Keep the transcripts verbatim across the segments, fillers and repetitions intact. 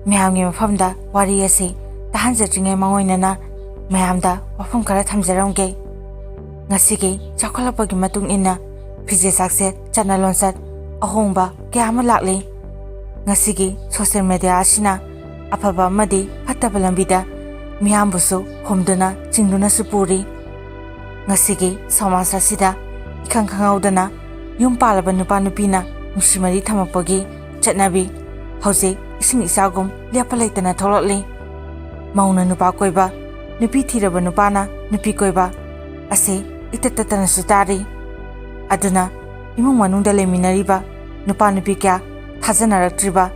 ꯃꯌꯥꯝꯒꯤ ꯃꯐꯝꯗ ꯋꯥꯔꯤ ꯑꯁꯤ ꯇꯥꯍꯟꯖꯗ꯭ꯔꯤꯉꯩ ꯃꯥꯡꯑꯣꯏꯅꯅ ꯃꯌꯥꯝꯗ ꯋꯥꯐꯝ ꯈꯔ ꯊꯝꯖꯔꯝꯒꯦ꯫ ꯉꯁꯤꯒꯤ ꯆꯥꯎꯈꯠꯂꯛꯄꯒꯤ ꯃꯇꯨꯡ ꯏꯟꯅ ꯐꯤꯖꯦꯠ ꯆꯥꯛꯁꯦꯠ, ꯆꯠꯅ ꯂꯣꯟꯆꯠ ꯑꯍꯣꯡꯕ ꯀꯌꯥ ꯑꯃ ꯂꯥꯛꯂꯤ꯫ ꯉꯁꯤꯒꯤ ꯁꯣꯁꯤꯌꯦꯜ ꯃꯦꯗꯤꯌꯥ ꯑꯁꯤꯅ ꯑꯐꯕ ꯑꯃꯗꯤ ꯐꯠꯇꯕ ꯂꯝꯕꯤꯗ ꯃꯤꯌꯥꯝꯕꯨꯁꯨ ꯍꯨꯝꯗꯨꯅ ꯆꯤꯡꯗꯨꯅꯁꯨ ꯄꯨꯔꯤ꯫ ꯉꯁꯤꯒꯤ ꯁꯃꯥꯖ ꯑꯁꯤꯗ ꯏꯈꯪ ꯈꯪꯍꯧꯗꯅ ꯌꯨꯝ ꯄꯥꯜꯂꯕ ꯅꯨꯄꯥ ꯅꯨꯄꯤꯅ ꯅꯨꯡꯁꯤ ꯃꯔꯤ ꯊꯝꯃꯛꯄꯒꯤ ꯆꯠꯅꯕꯤ ꯍꯧꯖꯤꯛ ꯏꯁꯤꯡ ꯏꯆꯥꯎꯒꯨꯝ ꯂꯦꯞꯄ ꯂꯩꯇꯅ ꯊꯣꯛꯂꯛꯂꯤ꯫ ꯃꯧꯅ ꯅꯨꯄꯥ ꯀꯣꯏꯕ, ꯅꯨꯄꯤ ꯊꯤꯔꯕ ꯅꯨꯄꯥꯅ ꯅꯨꯄꯤ ꯀꯣꯏꯕ ꯑꯁꯤ ꯏꯇꯠ ꯇꯠꯇꯅꯁꯨ ꯇꯥꯔꯤ꯫ ꯑꯗꯨꯅ ꯏꯃꯨꯡ ꯃꯅꯨꯡꯗ ꯂꯩꯃꯤꯟꯅꯔꯤꯕ ꯅꯨꯄꯥ ꯅꯨꯄꯤ ꯀꯌꯥ ꯊꯥꯖꯅꯔꯛꯇ꯭ꯔꯤꯕ,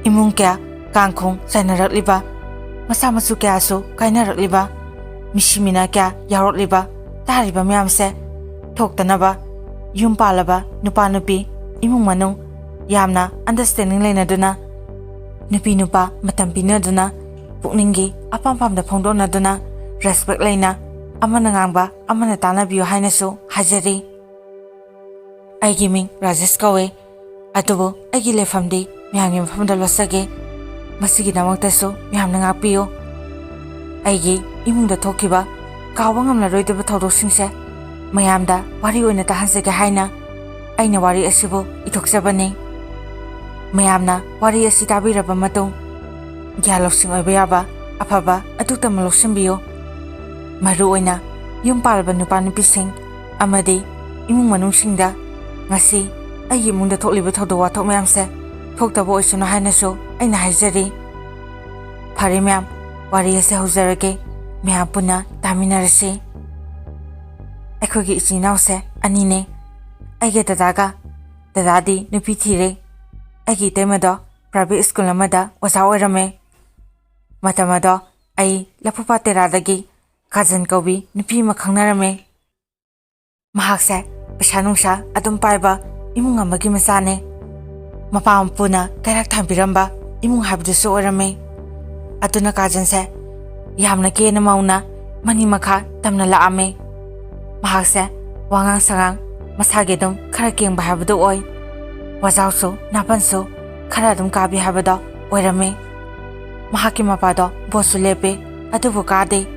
ꯏꯃꯨꯡ ꯀꯌꯥ ꯀꯥꯡꯈꯣꯡ ꯆꯥꯏꯅꯔꯛꯂꯤꯕ, ꯃꯆꯥ ꯃꯁꯨ ꯀꯌꯥꯁꯨ ꯀꯥꯏꯅꯔꯛꯂꯤꯕ, ꯃꯤꯁꯤ ꯃꯤꯅꯥ ꯀꯌꯥ ꯌꯥꯎꯔꯛꯂꯤꯕ, ꯇꯥꯔꯤꯕ ꯃꯌꯥꯝꯁꯦ ꯊꯣꯛꯇꯅꯕ ꯌꯨꯝ ꯄꯥꯜꯂꯕ ꯅꯨꯄꯥ ꯅꯨꯄꯤ ꯏꯃꯨꯡ ꯃꯅꯨꯡ ꯌꯥꯝꯅ ꯑꯟꯗꯔꯁꯇꯦꯟꯗꯤꯡ ꯂꯩꯅꯗꯨꯅ ꯅꯨꯄꯤ ꯅꯨꯄꯥ ꯃꯇꯝ ꯄꯤꯅꯗꯨꯅ ꯄꯨꯛꯅꯤꯡꯒꯤ ꯑꯄꯥꯝ ꯄꯥꯝꯗ ꯐꯣꯡꯗꯣꯛꯅꯗꯨꯅ ꯔꯦꯁꯄꯦꯛ ꯂꯩꯅ ꯑꯃꯅ ꯉꯥꯡꯕ ꯑꯃꯅ ꯇꯥꯟꯅꯕꯤꯌꯨ ꯍꯥꯏꯅꯁꯨ ꯍꯥꯏꯖꯔꯤ꯫ ꯑꯩꯒꯤ ꯃꯤꯡ ꯔꯥꯖꯦꯁ ꯀꯧꯏ, ꯑꯗꯨꯕꯨ ꯑꯩꯒꯤ ꯂꯩꯐꯝꯗꯤ ꯃꯌꯥꯝꯒꯤ ꯃꯐꯝꯗ ꯂꯣꯠꯆꯒꯦ꯫ ꯃꯁꯤꯒꯤꯗꯃꯛꯇꯁꯨ ꯃꯌꯥꯝꯅ ꯉꯥꯛꯄꯤꯌꯨ꯫ ꯑꯩꯒꯤ ꯏꯃꯨꯡꯗ ꯊꯣꯛꯈꯤꯕ ꯀꯥꯎꯕ ꯉꯝꯂꯔꯣꯏꯗꯕ ꯊꯧꯗꯣꯛꯁꯤꯡꯁꯦ ꯃꯌꯥꯝꯗ ꯋꯥꯔꯤ ꯑꯣꯏꯅ ꯇꯥꯍꯟꯖꯒꯦ ꯍꯥꯏꯅ ꯑꯩꯅ ꯋꯥꯔꯤ ꯑꯁꯤꯕꯨ ꯏꯊꯣꯛꯆꯕꯅꯤ꯫ ꯃꯌꯥꯝꯅ ꯋꯥꯔꯤ ꯑꯁꯤ ꯇꯥꯕꯤꯔꯕ ꯃꯇꯨꯡ ꯒ꯭ꯌꯥꯟ ꯂꯧꯁꯤꯡ ꯑꯣꯏꯕ ꯌꯥꯕ ꯑꯐꯕ ꯑꯗꯨ ꯇꯝꯃ ꯂꯧꯁꯤꯟꯕꯤꯌꯨ꯫ ꯃꯔꯨꯑꯣꯏꯅ ꯌꯨꯝ ꯄꯥꯜꯂꯕ ꯅꯨꯄꯥ ꯅꯨꯄꯤꯁꯤꯡ ꯑꯃꯗꯤ ꯏꯃꯨꯡ ꯃꯅꯨꯡꯁꯤꯡꯗ ꯉꯁꯤ ꯑꯩꯒꯤ ꯏꯃꯨꯡꯗ ꯊꯣꯛꯂꯤꯕ ꯊꯧꯗꯣꯛ ꯋꯥꯊꯣꯛ ꯃꯌꯥꯝꯁꯦ ꯊꯣꯛꯇꯕ ꯑꯣꯏꯁꯅꯨ ꯍꯥꯏꯅꯁꯨ ꯑꯩꯅ ꯍꯥꯏꯖꯔꯤ꯫ ꯐꯔꯦ ꯃꯌꯥꯝ, ꯋꯥꯔꯤ ꯑꯁꯤ ꯍꯧꯖꯔꯒꯦ, ꯃꯌꯥꯝ ꯄꯨꯟꯅ ꯇꯥꯃꯤꯟꯅꯔꯁꯤ꯫ ꯑꯩꯈꯣꯏꯒꯤ ꯏꯆꯤꯟ ꯏꯅꯥꯎꯁꯦ ꯑꯅꯤꯅꯦ, ꯑꯩꯒ ꯗꯗꯥꯒ꯫ ꯗꯗꯥꯗꯤ ꯅꯨꯄꯤ ꯊꯤꯔꯦ꯫ ꯑꯩꯒꯤ ꯏꯇꯩꯃꯗꯣ ꯄ꯭ꯔꯥꯏꯚꯦꯠ ꯁ꯭ꯀꯨꯜ ꯑꯃꯗ ꯑꯣꯖꯥ ꯑꯣꯏꯔꯝꯃꯦ꯫ ꯃꯇꯝ ꯑꯗꯣ ꯑꯩ ꯂꯐꯨꯄꯥꯠ ꯇꯦꯔꯥꯗꯒꯤ ꯀꯥꯖꯟ ꯀꯧꯕꯤ ꯅꯨꯄꯤ ꯑꯃ ꯈꯪꯅꯔꯝꯃꯦ꯫ ꯃꯍꯥꯛꯁꯦ ꯄꯩꯁꯥ ꯅꯨꯡꯁꯥ ꯑꯗꯨꯝ ꯄꯥꯏꯕ ꯏꯃꯨꯡ ꯑꯃꯒꯤ ꯃꯆꯥꯅꯦ꯫ ꯃꯄꯥ ꯃꯄꯨꯅ ꯀꯩꯔꯥꯛ ꯊꯝꯕꯤꯔꯝꯕ ꯏꯃꯨꯡ ꯍꯥꯏꯕꯗꯨꯁꯨ ꯑꯣꯏꯔꯝꯃꯦ꯫ ꯑꯗꯨꯅ ꯀꯥꯖꯟꯁꯦ ꯌꯥꯝꯅ ꯀꯦꯅ ꯃꯧꯅ ꯃꯅꯤꯡ ꯃꯈꯥ ꯇꯝꯅ ꯂꯥꯛꯑꯝꯃꯦ꯫ ꯃꯍꯥꯛꯁꯦ ꯋꯥꯉꯥꯡ ꯁꯉꯥꯡ ꯃꯁꯥꯒꯤ ꯑꯗꯨꯝ ꯈꯔ ꯀꯦꯡꯕ ꯍꯥꯏꯕꯗꯨ ꯑꯣꯏ꯫ ꯋꯥꯖꯥꯎꯁꯨ ꯅꯥꯄꯟꯁꯨ ꯈꯔ ꯑꯗꯨꯝ ꯀꯥꯕꯤ ꯍꯥꯏꯕꯗꯣ ꯑꯣꯏꯔꯝꯃꯤ꯫ ꯃꯍꯥꯛꯀꯤ ꯃꯄꯥꯗꯣ ꯚꯣꯠꯁꯨ ꯂꯦꯞꯄꯤ, ꯑꯗꯨꯕꯨ ꯀꯥꯗꯦ꯫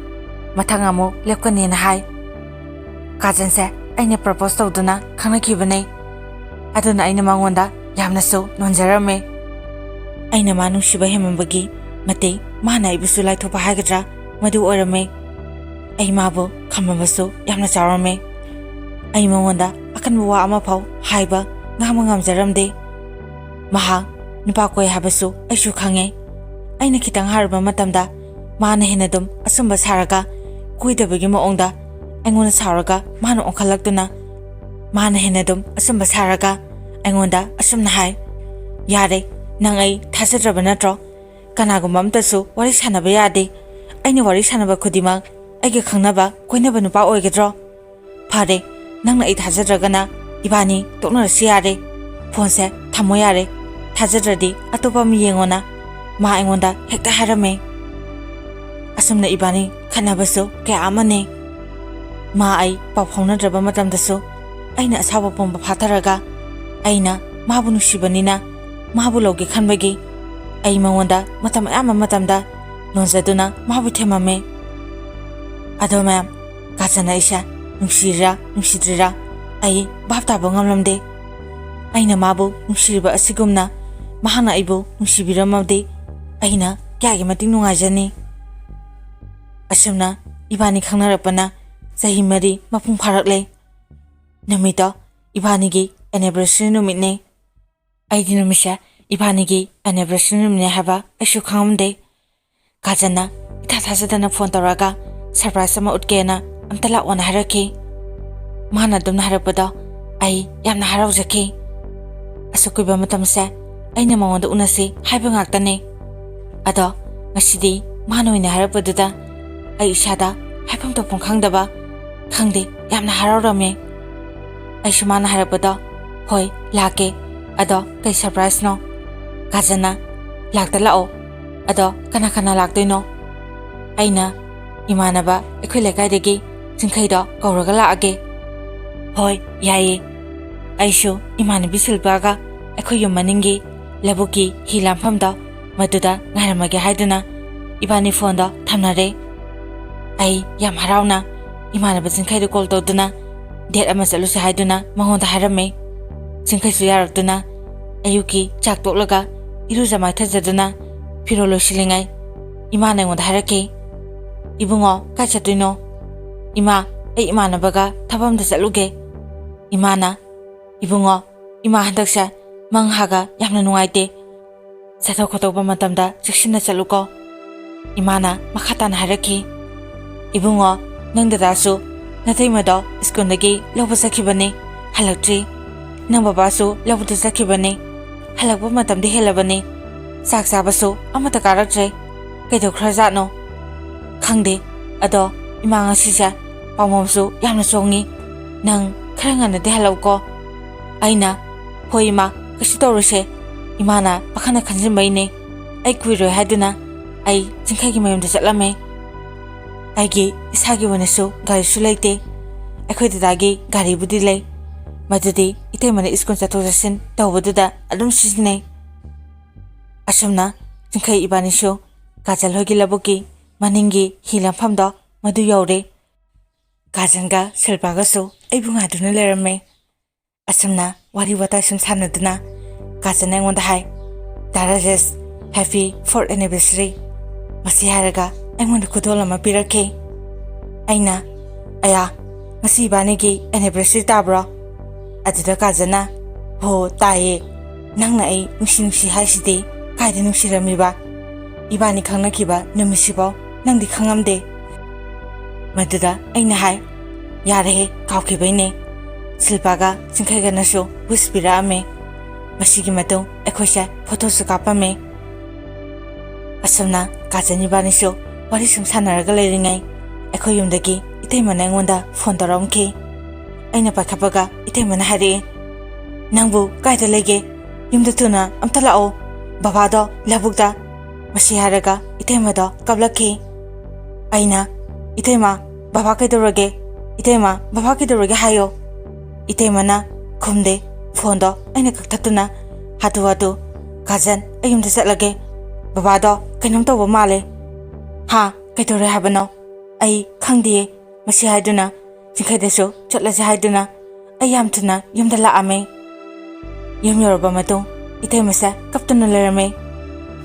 ꯃꯊꯪ ꯑꯃꯨꯛ ꯂꯦꯞꯀꯅꯦꯅ ꯍꯥꯏ꯫ ꯀꯥꯖꯟꯁꯦ ꯑꯩꯅ ꯄ꯭ꯔꯄꯣꯁ ꯇꯧꯗꯨꯅ ꯈꯪꯅꯈꯤꯕꯅꯦ꯫ ꯑꯗꯨꯅ ꯑꯩꯅ ꯃꯉꯣꯟꯗ ꯌꯥꯝꯅꯁꯨ ꯅꯣꯟꯖꯔꯝꯃꯦ꯫ ꯑꯩꯅ ꯃꯥ ꯅꯨꯡꯁꯤꯕ ꯍꯦꯟꯃꯟꯕꯒꯤ ꯃꯇꯤꯛ ꯃꯥꯅ ꯑꯩꯕꯨꯁꯨ ꯂꯥꯏꯊꯣꯛꯄ ꯍꯥꯏꯒꯗ꯭ꯔꯥ, ꯃꯗꯨ ꯑꯣꯏꯔꯝꯃꯦ꯫ ꯑꯩ ꯃꯥꯕꯨ ꯈꯝꯃꯕꯁꯨ ꯌꯥꯝꯅ ꯆꯥꯎꯔꯝꯃꯦ꯫ ꯑꯩ ꯃꯉꯣꯟꯗ ꯑꯀꯟꯕ ꯋꯥ ꯑꯃꯐꯥꯎ ꯍꯥꯏꯕ, ꯉꯥꯡꯕ ꯉꯝꯖꯔꯝꯗꯦ꯫ ꯃꯍꯥꯛ ꯅꯨꯄꯥ ꯀꯣꯏ ꯍꯥꯏꯕꯁꯨ ꯑꯩꯁꯨ ꯈꯪꯉꯦ꯫ ꯑꯩꯅ ꯈꯤꯇꯪ ꯍꯥꯏꯔꯨꯕ ꯃꯇꯝꯗ ꯃꯥꯅ ꯍꯦꯟꯅ ꯑꯗꯨꯝ ꯑꯆꯨꯝꯕ ꯁꯥꯔꯒ, ꯀꯣꯏꯗꯕꯒꯤ ꯃꯑꯣꯡꯗ ꯑꯩꯉꯣꯟꯗ ꯁꯥꯎꯔꯒ ꯃꯥꯅ ꯑꯣꯟꯈꯠꯂꯛꯇꯨꯅ ꯃꯥꯅ ꯍꯦꯟꯅ ꯑꯗꯨꯝ ꯑꯆꯨꯝꯕ ꯁꯥꯔꯒ ꯑꯩꯉꯣꯟꯗ ꯑꯁꯨꯝꯅ ꯍꯥꯏ, "ꯌꯥꯔꯦ, ꯅꯪ ꯑꯩ ꯊꯥꯖꯗ꯭ꯔꯕ ꯅꯠꯇ꯭ꯔꯣ? ꯀꯅꯥꯒꯨꯝꯕ ꯑꯃꯇꯁꯨ ꯋꯥꯔꯤ ꯁꯥꯟꯅꯕ ꯌꯥꯗꯦ꯫ ꯑꯩꯅ ꯋꯥꯔꯤ ꯁꯥꯟꯅꯕ ꯈꯨꯗꯤꯡꯃꯛ ꯑꯩꯒ ꯈꯪꯅꯕ ꯀꯣꯏꯅꯕ ꯅꯨꯄꯥ ꯑꯣꯏꯒꯗ꯭ꯔꯣ? ꯐꯔꯦ, ꯅꯪꯅ ꯑꯩ ꯊꯥꯖꯗ꯭ꯔꯒꯅ ꯏꯕꯥꯅꯤ ꯇꯣꯛꯅꯔꯁꯨ ꯌꯥꯔꯦ꯫ ꯐꯣꯟꯁꯦ ꯊꯝꯃꯣ ꯌꯥꯔꯦ꯫ ꯊꯥꯖꯗ꯭ꯔꯗꯤ ꯑꯇꯣꯞꯄ ꯑꯃ ꯌꯦꯡꯉꯣꯅ" ꯃꯥ ꯑꯩꯉꯣꯟꯗ ꯍꯦꯛꯇ ꯍꯥꯏꯔꯝꯃꯦ꯫ ꯑꯁꯨꯝꯅ ꯏꯕꯥꯅꯤ ꯈꯠꯅꯕꯁꯨ ꯀꯌꯥ ꯑꯃꯅꯦ꯫ ꯃꯥ ꯑꯩ ꯄꯥꯎ ꯐꯥꯎꯅꯗ꯭ꯔꯕ ꯃꯇꯝꯗꯁꯨ ꯑꯩꯅ ꯑꯁꯥꯎꯕ ꯄꯨꯝꯕ ꯐꯥꯊꯔꯒ ꯑꯩꯅ ꯃꯥꯕꯨ ꯅꯨꯡꯁꯤꯕꯅꯤꯅ ꯃꯥꯕꯨ ꯂꯧꯒꯦ ꯈꯟꯕꯒꯤ ꯑꯩ ꯃꯉꯣꯟꯗ ꯃꯇꯝ ꯑꯌꯥꯝꯕ ꯃꯇꯝꯗ ꯅꯣꯟꯖꯗꯨꯅ ꯃꯥꯕꯨ ꯊꯦꯝꯃꯝꯃꯦ꯫ ꯑꯗꯣ ꯃꯌꯥꯝ, ꯀꯥꯆꯟꯅ ꯑꯩꯁꯦ ꯅꯨꯡꯁꯤꯔꯤꯔꯥ ꯅꯨꯡꯁꯤꯗ꯭ꯔꯤꯔꯥ ꯑꯩ ꯚꯥꯞ ꯇꯥꯕ ꯉꯝꯂꯝꯗꯦ꯫ ꯑꯩꯅ ꯃꯥꯕꯨ ꯅꯨꯡꯁꯤꯔꯤꯕ ꯑꯁꯤꯒꯨꯝꯅ ꯃꯍꯥꯛꯅ ꯑꯩꯕꯨ ꯅꯨꯡꯁꯤꯕꯤꯔꯝꯃꯕꯗꯤ ꯑꯩꯅ ꯀꯌꯥꯒꯤ ꯃꯇꯤꯛ ꯅꯨꯡꯉꯥꯏꯖꯅꯤ꯫ ꯑꯁꯨꯝꯅ ꯏꯕꯥꯅꯤ ꯈꯪꯅꯔꯛꯄꯅ ꯆꯍꯤ ꯃꯔꯤ ꯃꯄꯨꯡ ꯐꯥꯔꯛꯂꯦ꯫ ꯅꯨꯃꯤꯠꯇꯣ ꯏꯕꯥꯅꯤꯒꯤ anniversary ꯅꯨꯃꯤꯠꯅꯦ꯫ ꯑꯩꯗꯤ ꯅꯨꯃꯤꯠꯁꯦ ꯏꯕꯥꯅꯤꯒꯤ anniversary ꯅꯨꯃꯤꯠꯅꯦ ꯍꯥꯏꯕ ꯑꯩꯁꯨ ꯈꯪꯉꯝꯗꯦ꯫ ꯀꯥꯖꯟꯅ ꯏꯊꯥ ꯊꯥꯖꯗꯅ ꯐꯣꯟ ꯇꯧꯔꯛꯑꯒ surprise ꯑꯃ ꯎꯠꯀꯦꯅ ꯑꯝꯇ ꯂꯥꯛꯑꯣꯅ ꯍꯥꯏꯔꯛꯈꯤ꯫ ꯃꯥꯅ ꯑꯗꯨꯝꯅ ꯍꯥꯏꯔꯛꯄꯗꯣ ꯑꯩ ꯌꯥꯝꯅ ꯍꯔꯥꯎꯖꯈꯤ꯫ ꯑꯁꯨꯛ ꯀꯨꯏꯕ ꯃꯇꯝꯁꯦ ꯑꯩꯅ ꯃꯉꯣꯟꯗ ꯎꯅꯁꯤ ꯍꯥꯏꯕ ꯉꯥꯛꯇꯅꯦ꯫ ꯑꯗꯣ ꯉꯁꯤꯗꯤ ꯃꯥꯅ ꯑꯣꯏꯅ ꯍꯥꯏꯔꯛꯄꯗꯨꯗ ꯑꯩ ꯏꯁꯥꯗ ꯍꯥꯏꯐꯝ ꯇꯧꯐꯝ ꯈꯪꯗꯕ, ꯈꯪꯗꯦ, ꯌꯥꯝꯅ ꯍꯔꯥꯎꯔꯝꯃꯦ꯫ ꯑꯩꯁꯨ ꯃꯥꯅ ꯍꯥꯏꯔꯛꯄꯗꯣ, "ꯍꯣꯏ, ꯂꯥꯛꯀꯦ꯫ ꯑꯗꯣ ꯀꯩ surpriseꯅꯣ?" ꯀꯥꯖꯟꯅ, "ꯂꯥꯛꯇ ꯂꯥꯛꯑꯣ꯫ ꯑꯗꯣ ꯀꯅꯥ ꯀꯅꯥ ꯂꯥꯛꯇꯣꯏꯅꯣ?" ꯑꯩꯅ, "ꯏꯃꯥꯟꯅꯕ ꯑꯩꯈꯣꯏ ꯂꯩꯀꯥꯏꯗꯒꯤ ꯆꯤꯡꯈꯩꯗꯣ ꯀꯧꯔꯒ ꯂꯥꯛꯑꯒꯦ꯫" "ꯍꯣꯏ, ꯌꯥꯏꯌꯦ꯫" ꯑꯩꯁꯨ ꯏꯃꯥꯟꯅꯕꯤ ꯁꯤꯜꯄꯥꯒ ꯑꯩꯈꯣꯏ ꯌꯨꯝ ꯃꯅꯤꯡꯒꯤ ꯂꯧꯕꯨꯛꯀꯤ ꯍꯤ ꯂꯥꯟꯐꯝꯗꯣ ꯃꯗꯨꯗ ꯉꯥꯏꯔꯝꯃꯒꯦ ꯍꯥꯏꯗꯨꯅ ꯏꯕꯥꯅꯤ ꯐꯣꯟꯗꯣ ꯊꯝꯅꯔꯦ꯫ ꯑꯩ ꯌꯥꯝ ꯍꯔꯥꯎꯅ ꯏꯃꯥꯟꯅꯕ ꯆꯤꯡꯈꯩꯗ ꯀꯣꯜ ꯇꯧꯗꯨꯅ ꯗꯦꯠ ꯑꯃ ꯆꯠꯂꯨꯁꯦ ꯍꯥꯏꯗꯨꯅ ꯃꯉꯣꯟꯗ ꯍꯥꯏꯔꯝꯃꯤ꯫ ꯆꯤꯡꯈꯩꯁꯨ ꯌꯥꯔꯛꯇꯨꯅ ꯑꯌꯨꯛꯀꯤ ꯆꯥꯛ ꯇꯣꯛꯂꯒ ꯏꯔꯨꯖ ꯃꯥꯏꯊꯖꯗꯨꯅ ꯐꯤꯔꯣꯜ ꯂꯣꯏꯁꯤꯜꯂꯤꯉꯩ ꯏꯃꯥꯅ ꯑꯩꯉꯣꯟꯗ ꯍꯥꯏꯔꯛꯈꯤ, "ꯏꯕꯨꯡꯉꯣ, ꯀꯥꯏ ꯆꯠꯇꯣꯏꯅꯣ?" "ꯏꯃꯥ, ꯑꯩ ꯏꯃꯥꯟꯅꯕꯒ ꯊꯕꯛ ꯑꯝꯗ ꯆꯠꯂꯨꯒꯦ꯫" ꯏꯃꯥꯅ, "ꯏꯕꯨꯡꯉꯣ, ꯏꯃꯥ ꯍꯟꯗꯛꯁꯦ ꯃꯪꯍꯥꯒ ꯌꯥꯝꯅ ꯅꯨꯡꯉꯥꯏꯇꯦ꯫ ꯆꯠꯊꯣꯛ ꯈꯣꯠꯇꯣꯛꯄ ꯃꯇꯝꯗ ꯆꯦꯛꯁꯤꯟꯅ ꯆꯠꯂꯨꯀꯣ꯫" ꯏꯃꯥꯅ ꯃꯈꯥ ꯇꯥꯅ ꯍꯥꯏꯔꯛꯈꯤ, "ꯏꯕꯨꯡꯉꯣ, ꯅꯪ ꯗꯗꯥꯁꯨ ꯅꯇꯩꯃꯗꯣ ꯁ꯭ꯀꯨꯜꯗꯒꯤ ꯂꯧꯕ ꯆꯠꯈꯤꯕꯅꯤ, ꯍꯜꯂꯛꯇ꯭ꯔꯤ꯫ ꯅꯪ ꯕꯕꯥꯁꯨ ꯂꯧꯕꯗ ꯆꯠꯈꯤꯕꯅꯤ, ꯍꯜꯂꯛꯄ ꯃꯇꯝꯗꯤ ꯍꯦꯜꯂꯕꯅꯤ꯫ ꯆꯥꯛ ꯆꯥꯕꯁꯨ ꯑꯃꯠꯇ ꯀꯥꯔꯛꯇ꯭ꯔꯦ꯫ ꯀꯩꯗꯧꯈ꯭ꯔꯖꯥꯠꯅꯣ?" "ꯈꯪꯗꯦ, ꯑꯗꯣ ꯏꯃꯥ ꯉꯁꯤꯁꯦ ꯄꯥꯎꯃꯝꯁꯨ ꯌꯥꯝꯅ ꯆꯣꯡꯉꯤ꯫ ꯅꯪ ꯈꯔ ꯉꯟꯅꯗꯤ ꯍꯜꯂꯛꯎꯀꯣ꯫" ꯑꯩꯅ, "ꯍꯣꯏ ꯏꯃꯥ, ꯀꯩꯁꯨ ꯇꯧꯔꯣꯏꯁꯦ꯫ ꯏꯃꯥꯅ ꯄꯥꯈꯠꯅ ꯈꯟꯖꯤꯟꯕꯩꯅꯦ꯫" ꯑꯩ ꯀꯨꯏꯔꯣꯏ ꯍꯥꯏꯗꯨꯅ ꯑꯩ ꯆꯤꯡꯈꯩꯒꯤ ꯃꯌꯨꯝꯗ ꯆꯠꯂꯝꯃꯦ꯫ ꯑꯩꯒꯤ ꯏꯁꯥꯒꯤ ꯑꯣꯏꯅꯁꯨ ꯒꯥꯔꯤꯁꯨ ꯂꯩꯇꯦ꯫ ꯑꯩꯈꯣꯏ ꯗꯗꯥꯒꯤ ꯒꯥꯔꯤꯕꯨꯗꯤ ꯂꯩ, ꯃꯗꯨꯗꯤ ꯏꯇꯩꯃꯅ ꯁ꯭ꯀꯨꯜ ꯆꯠꯊꯣꯛ ꯆꯠꯁꯤꯟ ꯇꯧꯕꯗꯨꯗ ꯑꯗꯨꯝ ꯁꯤꯖꯤꯟꯅꯩ꯫ ꯑꯁꯨꯝꯅ ꯆꯤꯡꯈꯩ ꯏꯕꯥꯅꯤꯁꯨ ꯀꯥꯖꯜ ꯍꯣꯏꯒꯤ ꯂꯧꯕꯨꯛꯀꯤ ꯃꯅꯤꯡꯒꯤ ꯍꯤ ꯂꯝꯐꯝꯗꯣ ꯃꯗꯨ ꯌꯧꯔꯦ꯫ ꯀꯥꯖꯜꯒ ꯁꯤꯜꯄꯥꯒꯁꯨ ꯑꯩꯕꯨ ꯉꯥꯏꯗꯨꯅ ꯂꯩꯔꯝꯃꯦ꯫ ꯑꯁꯨꯝꯅ ꯋꯥꯔꯤ ꯋꯥꯇꯥꯏ ꯁꯨꯝ ꯁꯥꯟꯅꯗꯨꯅ ꯀꯥꯖꯜꯅ ꯑꯩꯉꯣꯟꯗ ꯍꯥꯏ, "ꯗꯥ ꯔꯥꯖꯦꯁ, happy fourth anniversary꯫" ꯃꯁꯤ ꯍꯥꯏꯔꯒ ꯑꯩꯉꯣꯟꯗ ꯈꯨꯗꯣꯜ ꯑꯃ ꯄꯤꯔꯛꯈꯤ꯫ ꯑꯩꯅ, "ꯑꯌꯥ, ꯉꯁꯤ ꯏꯕꯥꯅꯤꯒꯤ anniversary ꯇꯥꯕ꯭ꯔꯣ?" ꯑꯗꯨꯗ ꯀꯥꯖꯜꯅ, "ꯍꯣ, ꯇꯥꯏꯌꯦ꯫ ꯅꯪꯅ ꯑꯩ ꯅꯨꯡꯁꯤ ꯅꯨꯡꯁꯤ ꯍꯥꯏꯁꯤꯗꯤ ꯀꯥꯏꯗ ꯅꯨꯡꯁꯤꯔꯝꯃꯤꯕ? ꯏꯕꯥꯅꯤ ꯈꯪꯅꯈꯤꯕ ꯅꯨꯃꯤꯠꯁꯤꯐꯥꯎ ꯅꯪꯗꯤ ꯈꯪꯉꯝꯗꯦ꯫" ꯃꯗꯨꯗ ꯑꯩꯅ ꯍꯥꯏ, "ꯌꯥꯔꯦꯍꯦ, ꯀꯥꯎꯈꯤꯕꯩꯅꯦ꯫" ꯁꯤꯜꯄꯥꯒ ꯆꯤꯡꯈꯩꯒꯅꯁꯨ wish ꯄꯤꯔꯛꯑꯝꯃꯦ꯫ ꯃꯁꯤꯒꯤ ꯃꯇꯨꯡ ꯑꯩꯈꯣꯏꯁꯦ ꯐꯣꯇꯣꯁꯨ ꯀꯥꯞꯄꯝꯃꯦ꯫ ꯑꯁꯨꯝꯅ ꯀꯥꯖꯜ ꯏꯕꯥꯅꯤꯁꯨ ꯋꯥꯔꯤ ꯁꯨꯝ ꯁꯥꯟꯅꯔꯒ ꯂꯩꯔꯤꯉꯩ ꯑꯩꯈꯣꯏ ꯌꯨꯝꯗꯒꯤ ꯏꯇꯩꯃꯅ ꯑꯩꯉꯣꯟꯗ ꯐꯣꯟ ꯇꯧꯔꯛꯑꯝꯈꯤ꯫ ꯑꯩꯅ ꯄꯥꯏꯈꯠꯄꯒ ꯏꯇꯩꯃꯅ ꯍꯥꯏꯔꯛꯑꯦ, "ꯅꯪꯕꯨ ꯀꯥꯏꯗ ꯂꯩꯒꯦ? ꯌꯨꯝꯗ ꯊꯨꯅ ꯑꯝꯇ ꯂꯥꯛꯑꯣ꯫ ꯕꯕꯥꯗꯣ ꯂꯧꯕꯨꯛꯇ꯫" ꯃꯁꯤ ꯍꯥꯏꯔꯒ ꯏꯇꯩꯃꯗꯣ ꯀꯞꯂꯛꯈꯤ꯫ ꯑꯩꯅ, "ꯏꯇꯩꯃ, ꯕꯕꯥ ꯀꯩꯗꯧꯔꯒꯦ? ꯏꯇꯩꯃ, ꯕꯕꯥ ꯀꯩꯗꯧꯔꯒꯦ ꯍꯥꯏꯌꯣ꯫" ꯏꯇꯩꯃꯅ ꯈꯨꯝꯗꯦ꯫ ꯐꯣꯟꯗꯣ ꯑꯩꯅ ꯀꯛꯊꯠꯇꯨꯅ, "ꯍꯥꯊꯨ ꯍꯥꯊꯨ, ꯀꯥꯖꯜ, ꯑꯩ ꯌꯨꯝꯗ ꯆꯠꯂꯒꯦ꯫ "ꯕꯕꯥꯗꯣ ꯀꯩꯅꯣꯝ ꯇꯧꯕ ꯃꯥꯜꯂꯦ꯫" "ꯍꯥ? ꯀꯩꯗꯧꯔꯦ ꯍꯥꯏꯕꯅꯣ?" "ꯑꯩ ꯈꯪꯗꯤꯌꯦ꯫" ꯃꯁꯤ ꯍꯥꯏꯗꯨꯅ ꯆꯤꯡꯈꯩꯗꯁꯨ ꯆꯠꯂꯁꯦ ꯍꯥꯏꯗꯨꯅ ꯑꯩ ꯌꯥꯝ ꯊꯨꯅ ꯌꯨꯝꯗ ꯂꯥꯛꯑꯝꯃꯦ꯫ ꯌꯨꯝ ꯌꯧꯔꯕ ꯃꯇꯨꯡ ꯏꯇꯩꯃꯁꯦ ꯀꯞꯇꯨꯅ ꯂꯩꯔꯝꯃꯦ꯫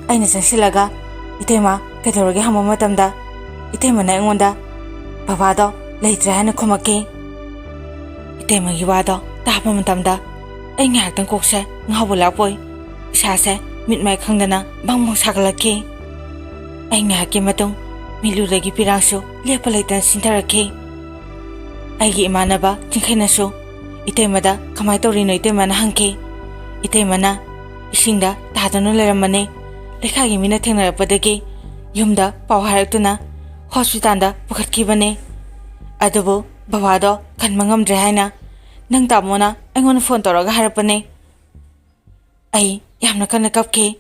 ꯑꯩꯅ ꯆꯪꯁꯤꯜꯂꯒ ꯏꯇꯩꯃ ꯀꯩꯗꯧꯔꯒꯦ ꯍꯪꯕ ꯃꯇꯝꯗ ꯏꯇꯩꯃꯅ ꯑꯩꯉꯣꯟꯗ "ꯕꯕꯥꯗꯣ ꯂꯩꯇ꯭ꯔꯦ" ꯍꯥꯏꯅ ꯈꯨꯝꯃꯛꯈꯤ꯫ ꯏꯇꯩꯃꯒꯤ ꯋꯥꯗꯣ ꯇꯥꯕ ꯃꯇꯝꯗ ꯑꯩ ꯉꯥꯏꯍꯥꯛꯇꯪ ꯀꯣꯛꯁꯦ ꯉꯥꯎꯕ ꯂꯥꯛꯄꯣꯏ, ꯏꯁꯥꯁꯦ ꯃꯤꯠ ꯃꯥꯏ ꯈꯪꯗꯅ ꯕꯪ ꯕꯪ ꯁꯥꯒꯠꯂꯛꯈꯤ꯫ ꯑꯩ ꯉꯥꯏꯍꯥꯛꯀꯤ ꯃꯇꯨꯡ ꯃꯤꯠꯂꯨꯗꯒꯤ ꯄꯤꯔꯥꯡꯁꯨ ꯂꯦꯞꯄ ꯂꯩꯇꯅ ꯆꯤꯟꯊꯔꯛꯈꯤ꯫ ꯑꯩꯒꯤ ꯏꯃꯥꯟꯅꯕ ꯆꯤꯡꯈꯩꯅꯁꯨ ꯏꯇꯩꯃꯗ "ꯀꯃꯥꯏ ꯇꯧꯔꯤꯅꯣ?" ꯏꯇꯩꯃꯅ ꯍꯪꯈꯤ꯫ ꯏꯇꯩꯃꯅ "ꯏꯁꯤꯡꯗ ꯇꯥꯗꯨꯅ ꯂꯩꯔꯝꯕꯅꯦ꯫ ꯂꯩꯀꯥꯏꯒꯤ ꯃꯤꯅ ꯊꯦꯡꯅꯔꯛꯄꯗꯒꯤ ꯌꯨꯝꯗ ꯄꯥꯎ ꯍꯥꯏꯔꯛꯇꯨꯅ ꯍꯣꯁꯄꯤꯇꯥꯜꯗ ꯄꯨꯈꯠꯈꯤꯕꯅꯦ꯫ ꯑꯗꯨꯕꯨ ꯕꯕꯥꯗꯣ ꯀꯟꯕ ꯉꯝꯗ꯭ꯔꯦ ꯍꯥꯏꯅ ꯅꯪ ꯇꯥꯃꯣꯅ ꯑꯩꯉꯣꯟꯗ ꯐꯣꯟ ꯇꯧꯔꯒ ꯍꯥꯏꯔꯛꯄꯅꯦ꯫" ꯑꯩ ꯌꯥꯝꯅ ꯀꯟꯅ ꯀꯞꯈꯤ꯫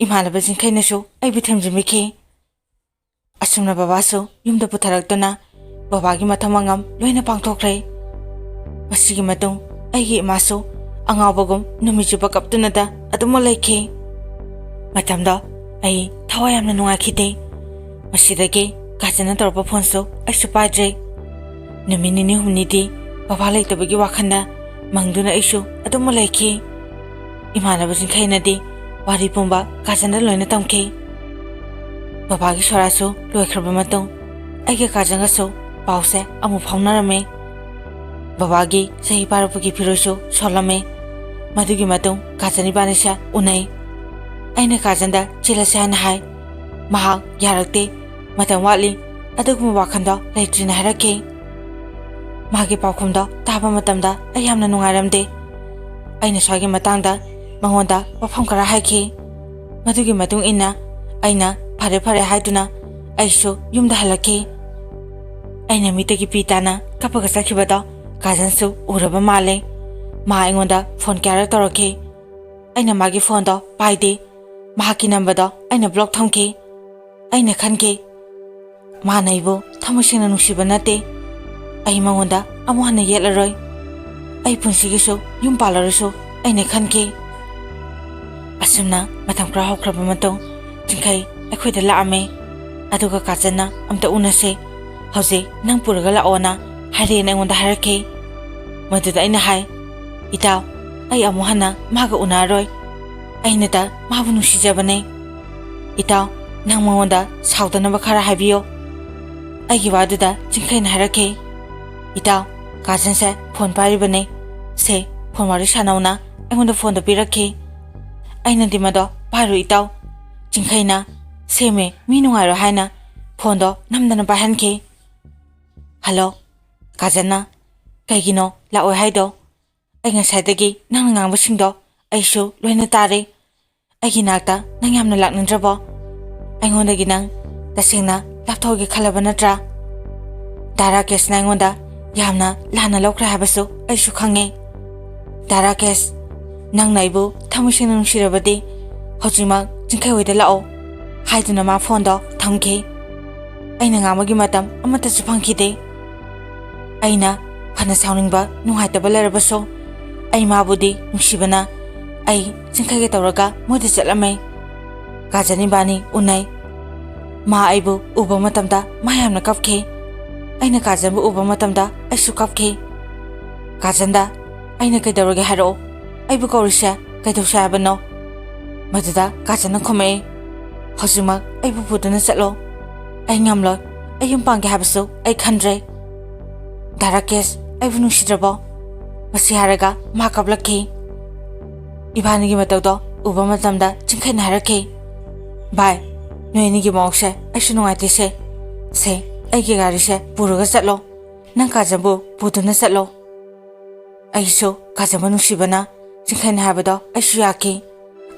ꯏꯃꯥꯟꯅꯕ ꯆꯤꯡꯈꯩꯅꯁꯨ ꯑꯩꯕꯨ ꯊꯦꯝꯖꯤꯟꯕꯤꯈꯤ꯫ ꯑꯁꯨꯝꯅ ꯕꯕꯥꯁꯨ ꯌꯨꯝꯗ ꯄꯨꯊꯔꯛꯇꯨꯅ ꯕꯕꯥꯒꯤ ꯃꯊꯧ ꯃꯉꯝ ꯂꯣꯏꯅ ꯄꯥꯡꯊꯣꯛꯈ꯭ꯔꯦ꯫ ꯃꯁꯤꯒꯤ ꯃꯇꯨꯡ ꯑꯩꯒꯤ ꯏꯃꯥꯁꯨ ꯑꯉꯥꯎꯕꯒꯨꯝ ꯅꯨꯃꯤꯠ ꯆꯨꯞꯄ ꯀꯞꯇꯨꯅꯗ ꯑꯗꯨꯃꯛ ꯂꯩꯈꯤ꯫ ꯃꯇꯝꯗꯣ ꯑꯩ ꯊꯋꯥꯏ ꯌꯥꯝꯅ ꯅꯨꯡꯉꯥꯏꯈꯤꯗꯦ꯫ ꯃꯁꯤꯗꯒꯤ ꯀꯥꯖꯟꯅ ꯇꯧꯔꯛꯄ ꯐꯣꯟꯁꯨ ꯑꯩꯁꯨ ꯄꯥꯏꯗ꯭ꯔꯦ꯫ ꯅꯨꯃꯤꯠ ꯅꯤꯅꯤ ꯍꯨꯝꯅꯤꯗꯤ ꯕꯕꯥ ꯂꯩꯇꯕꯒꯤ ꯋꯥꯈꯜꯗ ꯃꯪꯗꯨꯅ ꯑꯩꯁꯨ ꯑꯗꯨꯃꯛ ꯂꯩꯈꯤ꯫ ꯏꯃꯥꯟꯅꯕꯁꯤꯡꯈꯩꯅꯗꯤ ꯋꯥꯔꯤ ꯄꯨꯝꯕ ꯀꯥꯖꯟꯗ ꯂꯣꯏꯅ ꯇꯝꯈꯤ꯫ ꯕꯕꯥꯒꯤ ꯁꯣꯔꯥꯁꯨ ꯂꯣꯏꯈ꯭ꯔꯕ ꯃꯇꯨꯡ ꯑꯩꯒ ꯀꯥꯖꯟꯒꯁꯨ ꯄꯥꯎꯁꯦ ꯑꯃꯨꯛ ꯐꯥꯎꯅꯔꯝꯃꯤ꯫ ꯕꯕꯥꯒꯤ ꯆꯍꯤ ꯐꯥꯔꯛꯄꯒꯤ ꯐꯤꯔꯣꯏꯁꯨ ꯁꯣꯜꯂꯝꯃꯤ꯫ ꯃꯗꯨꯒꯤ ꯃꯇꯨꯡ ꯀꯥꯖꯟ ꯏꯕꯥꯅꯤꯁꯦ ꯎꯅꯩ꯫ ꯑꯩꯅ ꯀꯥꯖꯟꯗ "ꯆꯦꯜꯂꯁꯦ" ꯍꯥꯏꯅ ꯍꯥꯏ꯫ ꯃꯍꯥꯛ "ꯌꯥꯔꯛꯇꯦ, ꯃꯇꯝ ꯋꯥꯠꯂꯤ, ꯑꯗꯨꯒꯨꯝꯕ ꯋꯥꯈꯜꯗꯣ ꯂꯩꯇ꯭ꯔꯤꯅ" ꯍꯥꯏꯔꯛꯈꯤ꯫ ꯃꯥꯒꯤ ꯄꯥꯎꯈꯨꯝꯗꯣ ꯇꯥꯕ ꯃꯇꯝꯗ ꯑꯩ ꯌꯥꯝꯅ ꯅꯨꯡꯉꯥꯏꯔꯝꯗꯦ꯫ ꯑꯩꯅ ꯁ꯭ꯋꯥꯏꯒꯤ ꯃꯇꯥꯡꯗ ꯃꯉꯣꯟꯗ ꯋꯥꯐꯝ ꯈꯔ ꯍꯥꯏꯈꯤ꯫ ꯃꯗꯨꯒꯤ ꯃꯇꯨꯡ ꯏꯟꯅ ꯑꯩꯅ "ꯐꯔꯦ, ꯐꯔꯦ" ꯍꯥꯏꯗꯨꯅ ꯑꯩꯁꯨ ꯌꯨꯝꯗ ꯍꯜꯂꯛꯈꯤ꯫ ꯑꯩꯅ ꯃꯤꯠꯇꯒꯤ ꯄꯤ ꯇꯥꯅ ꯀꯞꯄꯒ ꯆꯠꯈꯤꯕꯗꯣ ꯀꯥꯖꯟꯁꯨ ꯎꯔꯕ ꯃꯥꯜꯂꯦ꯫ ꯃꯥ ꯑꯩꯉꯣꯟꯗ ꯐꯣꯟ ꯀꯌꯥꯔꯛ ꯇꯧꯔꯛꯈꯤ꯫ ꯑꯩꯅ ꯃꯥꯒꯤ ꯐꯣꯟꯗꯣ ꯄꯥꯏꯗꯦ꯫ ꯃꯍꯥꯛꯀꯤ ꯅꯝꯕꯔꯗꯣ ꯑꯩꯅ ꯕ꯭ꯂꯣꯛ ꯊꯝꯈꯤ꯫ ꯑꯩꯅ ꯈꯟꯈꯤ, "ꯃꯥꯅ ꯑꯩꯕꯨ ꯊꯃꯣꯏ ꯁꯦꯡꯅ ꯅꯨꯡꯁꯤꯕ ꯅꯠꯇꯦ꯫ ꯑꯩ ꯃꯉꯣꯟꯗ ꯑꯃꯨꯛ ꯍꯟꯅ ꯌꯦꯠꯂꯔꯣꯏ꯫ ꯑꯩ ꯄꯨꯟꯁꯤꯒꯤꯁꯨ ꯌꯨꯝ ꯄꯥꯜꯂꯔꯣꯏꯁꯨ" ꯑꯩꯅ ꯈꯟꯈꯤ꯫ ꯑꯁꯨꯝꯅ ꯃꯇꯝ ꯈꯔ ꯍꯧꯈ꯭ꯔꯕ ꯃꯇꯨꯡ ꯆꯤꯡꯈꯩ ꯑꯩꯈꯣꯏꯗ ꯂꯥꯛꯑꯝꯃꯦ꯫ ꯑꯗꯨꯒ ꯀꯥꯖꯟꯅ "ꯑꯝꯇ ꯎꯅꯁꯦ, ꯍꯧꯖꯤꯛ ꯅꯪ ꯄꯨꯔꯒ ꯂꯥꯛꯑꯣꯅ" ꯍꯥꯏꯔꯛꯑꯦꯅ ꯑꯩꯉꯣꯟꯗ ꯍꯥꯏꯔꯛꯈꯤ꯫ ꯃꯗꯨꯗ ꯑꯩꯅ ꯍꯥꯏ, "ꯏꯇꯥꯎ, ꯑꯩ ꯑꯃꯨꯛ ꯍꯟꯅ ꯃꯥꯒ ꯎꯅꯔꯔꯣꯏ꯫ ꯑꯩꯅꯇ ꯃꯥꯕꯨ ꯅꯨꯡꯁꯤꯖꯕꯅꯦ꯫ ꯏꯇꯥꯎ, ꯅꯪ ꯃꯉꯣꯟꯗ ꯁꯥꯎꯗꯅꯕ ꯈꯔ ꯍꯥꯏꯕꯤꯌꯣ"꯫ ꯑꯩꯒꯤ ꯋꯥꯗꯨꯗ ꯆꯤꯡꯈꯩꯅ ꯍꯥꯏꯔꯛꯈꯤ, "ꯏꯇꯥꯎ, ꯀꯥꯖꯟꯁꯦ ꯐꯣꯟ ꯄꯥꯏꯔꯤꯕꯅꯦ꯫ ꯁꯦ, ꯐꯣꯟ ꯋꯥꯔꯤ ꯁꯥꯟꯅꯧꯅ" ꯑꯩꯉꯣꯟꯗ ꯐꯣꯟꯗꯣ ꯄꯤꯔꯛꯈꯤ꯫ ꯑꯩꯅꯗꯤ ꯃꯗꯣ "ꯄꯥꯏꯔꯣꯏ ꯏꯇꯥꯎ"꯫ ꯆꯤꯡꯈꯩꯅ "ꯁꯦꯝꯃꯦ, ꯃꯤ ꯅꯨꯡꯉꯥꯏꯔꯣꯏ" ꯍꯥꯏꯅ ꯐꯣꯟꯗꯣ ꯅꯝꯗꯅ ꯄꯥꯏꯍꯟꯈꯤ꯫ "ꯍꯜꯂꯣ, ꯀꯥꯖꯟꯅ ꯀꯩꯒꯤꯅꯣ ꯂꯥꯛꯑꯣꯏ ꯍꯥꯏꯗꯣ? ꯑꯩ ꯉꯁꯥꯏꯗꯒꯤ ꯅꯪꯅ ꯉꯥꯡꯕꯁꯤꯡꯗꯣ ꯑꯩꯁꯨ ꯂꯣꯏꯅ ꯇꯥꯔꯦ꯫ ꯑꯩꯒꯤ ꯅꯥꯛꯇ ꯅꯪ ꯌꯥꯝꯅ ꯂꯥꯛꯅꯤꯡꯗ꯭ꯔꯕꯣ? ꯑꯩꯉꯣꯟꯗꯒꯤ ꯅꯪ ꯇꯁꯦꯡꯅ ꯂꯥꯞꯊꯣꯛꯑꯒꯦ ꯈꯜꯂꯕ ꯅꯠꯇ꯭ꯔꯥ?" ꯗꯥ ꯔꯥꯀꯦꯁꯅ ꯑꯩꯉꯣꯟꯗ ꯌꯥꯝꯅ ꯂꯥꯟꯅ ꯂꯧꯈ꯭ꯔꯦ ꯍꯥꯏꯕꯁꯨ ꯑꯩꯁꯨ ꯈꯪꯉꯦ꯫ "ꯗꯥ ꯔꯥꯀꯦꯁ, ꯅꯪꯅ ꯑꯩꯕꯨ ꯊꯃꯣꯏ ꯁꯦꯡꯅ ꯅꯨꯡꯁꯤꯔꯕꯗꯤ ꯍꯧꯖꯤꯛꯃꯛ ꯆꯤꯡꯈꯩ ꯍꯣꯏꯗ ꯂꯥꯛꯑꯣ" ꯍꯥꯏꯗꯨꯅ ꯃꯥ ꯐꯣꯟꯗꯣ ꯊꯝꯈꯤ꯫ ꯑꯩꯅ ꯉꯥꯡꯕꯒꯤ ꯃꯇꯝ ꯑꯃꯠꯇꯁꯨ ꯐꯪꯈꯤꯗꯦ꯫ ꯑꯩꯅ ꯐꯅ ꯁꯥꯎꯅꯤꯡꯕ, ꯅꯨꯡꯉꯥꯏꯇꯕ ꯂꯩꯔꯕꯁꯨ, ꯑꯩ ꯃꯥꯕꯨꯗꯤ ꯅꯨꯡꯁꯤꯕꯅ ꯑꯩ ꯆꯤꯡꯈꯩꯒ ꯇꯧꯔꯒ ꯃꯣꯏꯗ ꯆꯠꯂꯝꯃꯦ꯫ ꯀꯥꯖꯟ ꯏꯕꯥꯅꯤ ꯎꯅꯩ꯫ ꯃꯥ ꯑꯩꯕꯨ ꯎꯕ ꯃꯇꯝꯗ ꯃꯥ ꯌꯥꯝꯅ ꯀꯞꯈꯤ꯫ ꯑꯩꯅ ꯀꯥꯖꯟꯕꯨ ꯎꯕ ꯃꯇꯝꯗ ꯑꯩꯁꯨ ꯀꯞꯈꯤ꯫ ꯀꯥꯖꯟꯗ ꯑꯩꯅ "ꯀꯩꯗꯧꯔꯒꯦ ꯍꯥꯏꯔꯛꯑꯣ, ꯑꯩꯕꯨ ꯀꯧꯔꯤꯁꯦ ꯀꯩꯗꯧꯁꯦ ꯍꯥꯏꯕꯅꯣ?" ꯃꯗꯨꯗ ꯀꯥꯖꯟꯅ ꯈꯨꯝꯃꯛꯑꯦ, "ꯍꯧꯖꯤꯛꯃꯛ ꯑꯩꯕꯨ ꯄꯨꯗꯨꯅ ꯆꯠꯂꯣ꯫ ꯑꯩ ꯉꯝꯂꯣꯏ, ꯑꯩ ꯌꯨꯝ ꯄꯥꯟꯒꯦ ꯍꯥꯏꯕꯁꯨ ꯑꯩ ꯈꯟꯗ꯭ꯔꯦ꯫ ꯗꯥ ꯔꯥꯀꯦꯁ, ꯑꯩꯕꯨ ꯅꯨꯡꯁꯤꯗ꯭ꯔꯕꯣ?" ꯃꯁꯤ ꯍꯥꯏꯔꯒ ꯃꯥ ꯀꯞꯂꯛꯈꯤ꯫ ꯏꯕꯥꯅꯤꯒꯤ ꯃꯇꯧꯗꯣ ꯎꯕ ꯃꯇꯝꯗ ꯆꯤꯡꯈꯩꯅ ꯍꯥꯏꯔꯛꯈꯤ, "ꯚꯥꯏ, ꯅꯣꯏ ꯑꯅꯤꯒꯤ ꯃꯑꯣꯡꯁꯦ ꯑꯩꯁꯨ ꯅꯨꯡꯉꯥꯏꯇꯦꯁꯦ꯫ ꯁꯦ, ꯑꯩꯒꯤ ꯒꯥꯔꯤꯁꯦ ꯄꯨꯔꯒ ꯆꯠꯂꯣ꯫ ꯅꯪ ꯀꯥꯖꯟꯕꯨ ꯄꯨꯗꯨꯅ ꯆꯠꯂꯣ"꯫ ꯑꯩꯁꯨ ꯀꯥꯖꯟꯕꯨ ꯅꯨꯡꯁꯤꯕꯅ ꯆꯤꯡꯈꯩꯅ ꯍꯥꯏꯕꯗꯣ ꯑꯩꯁꯨ ꯌꯥꯈꯤ꯫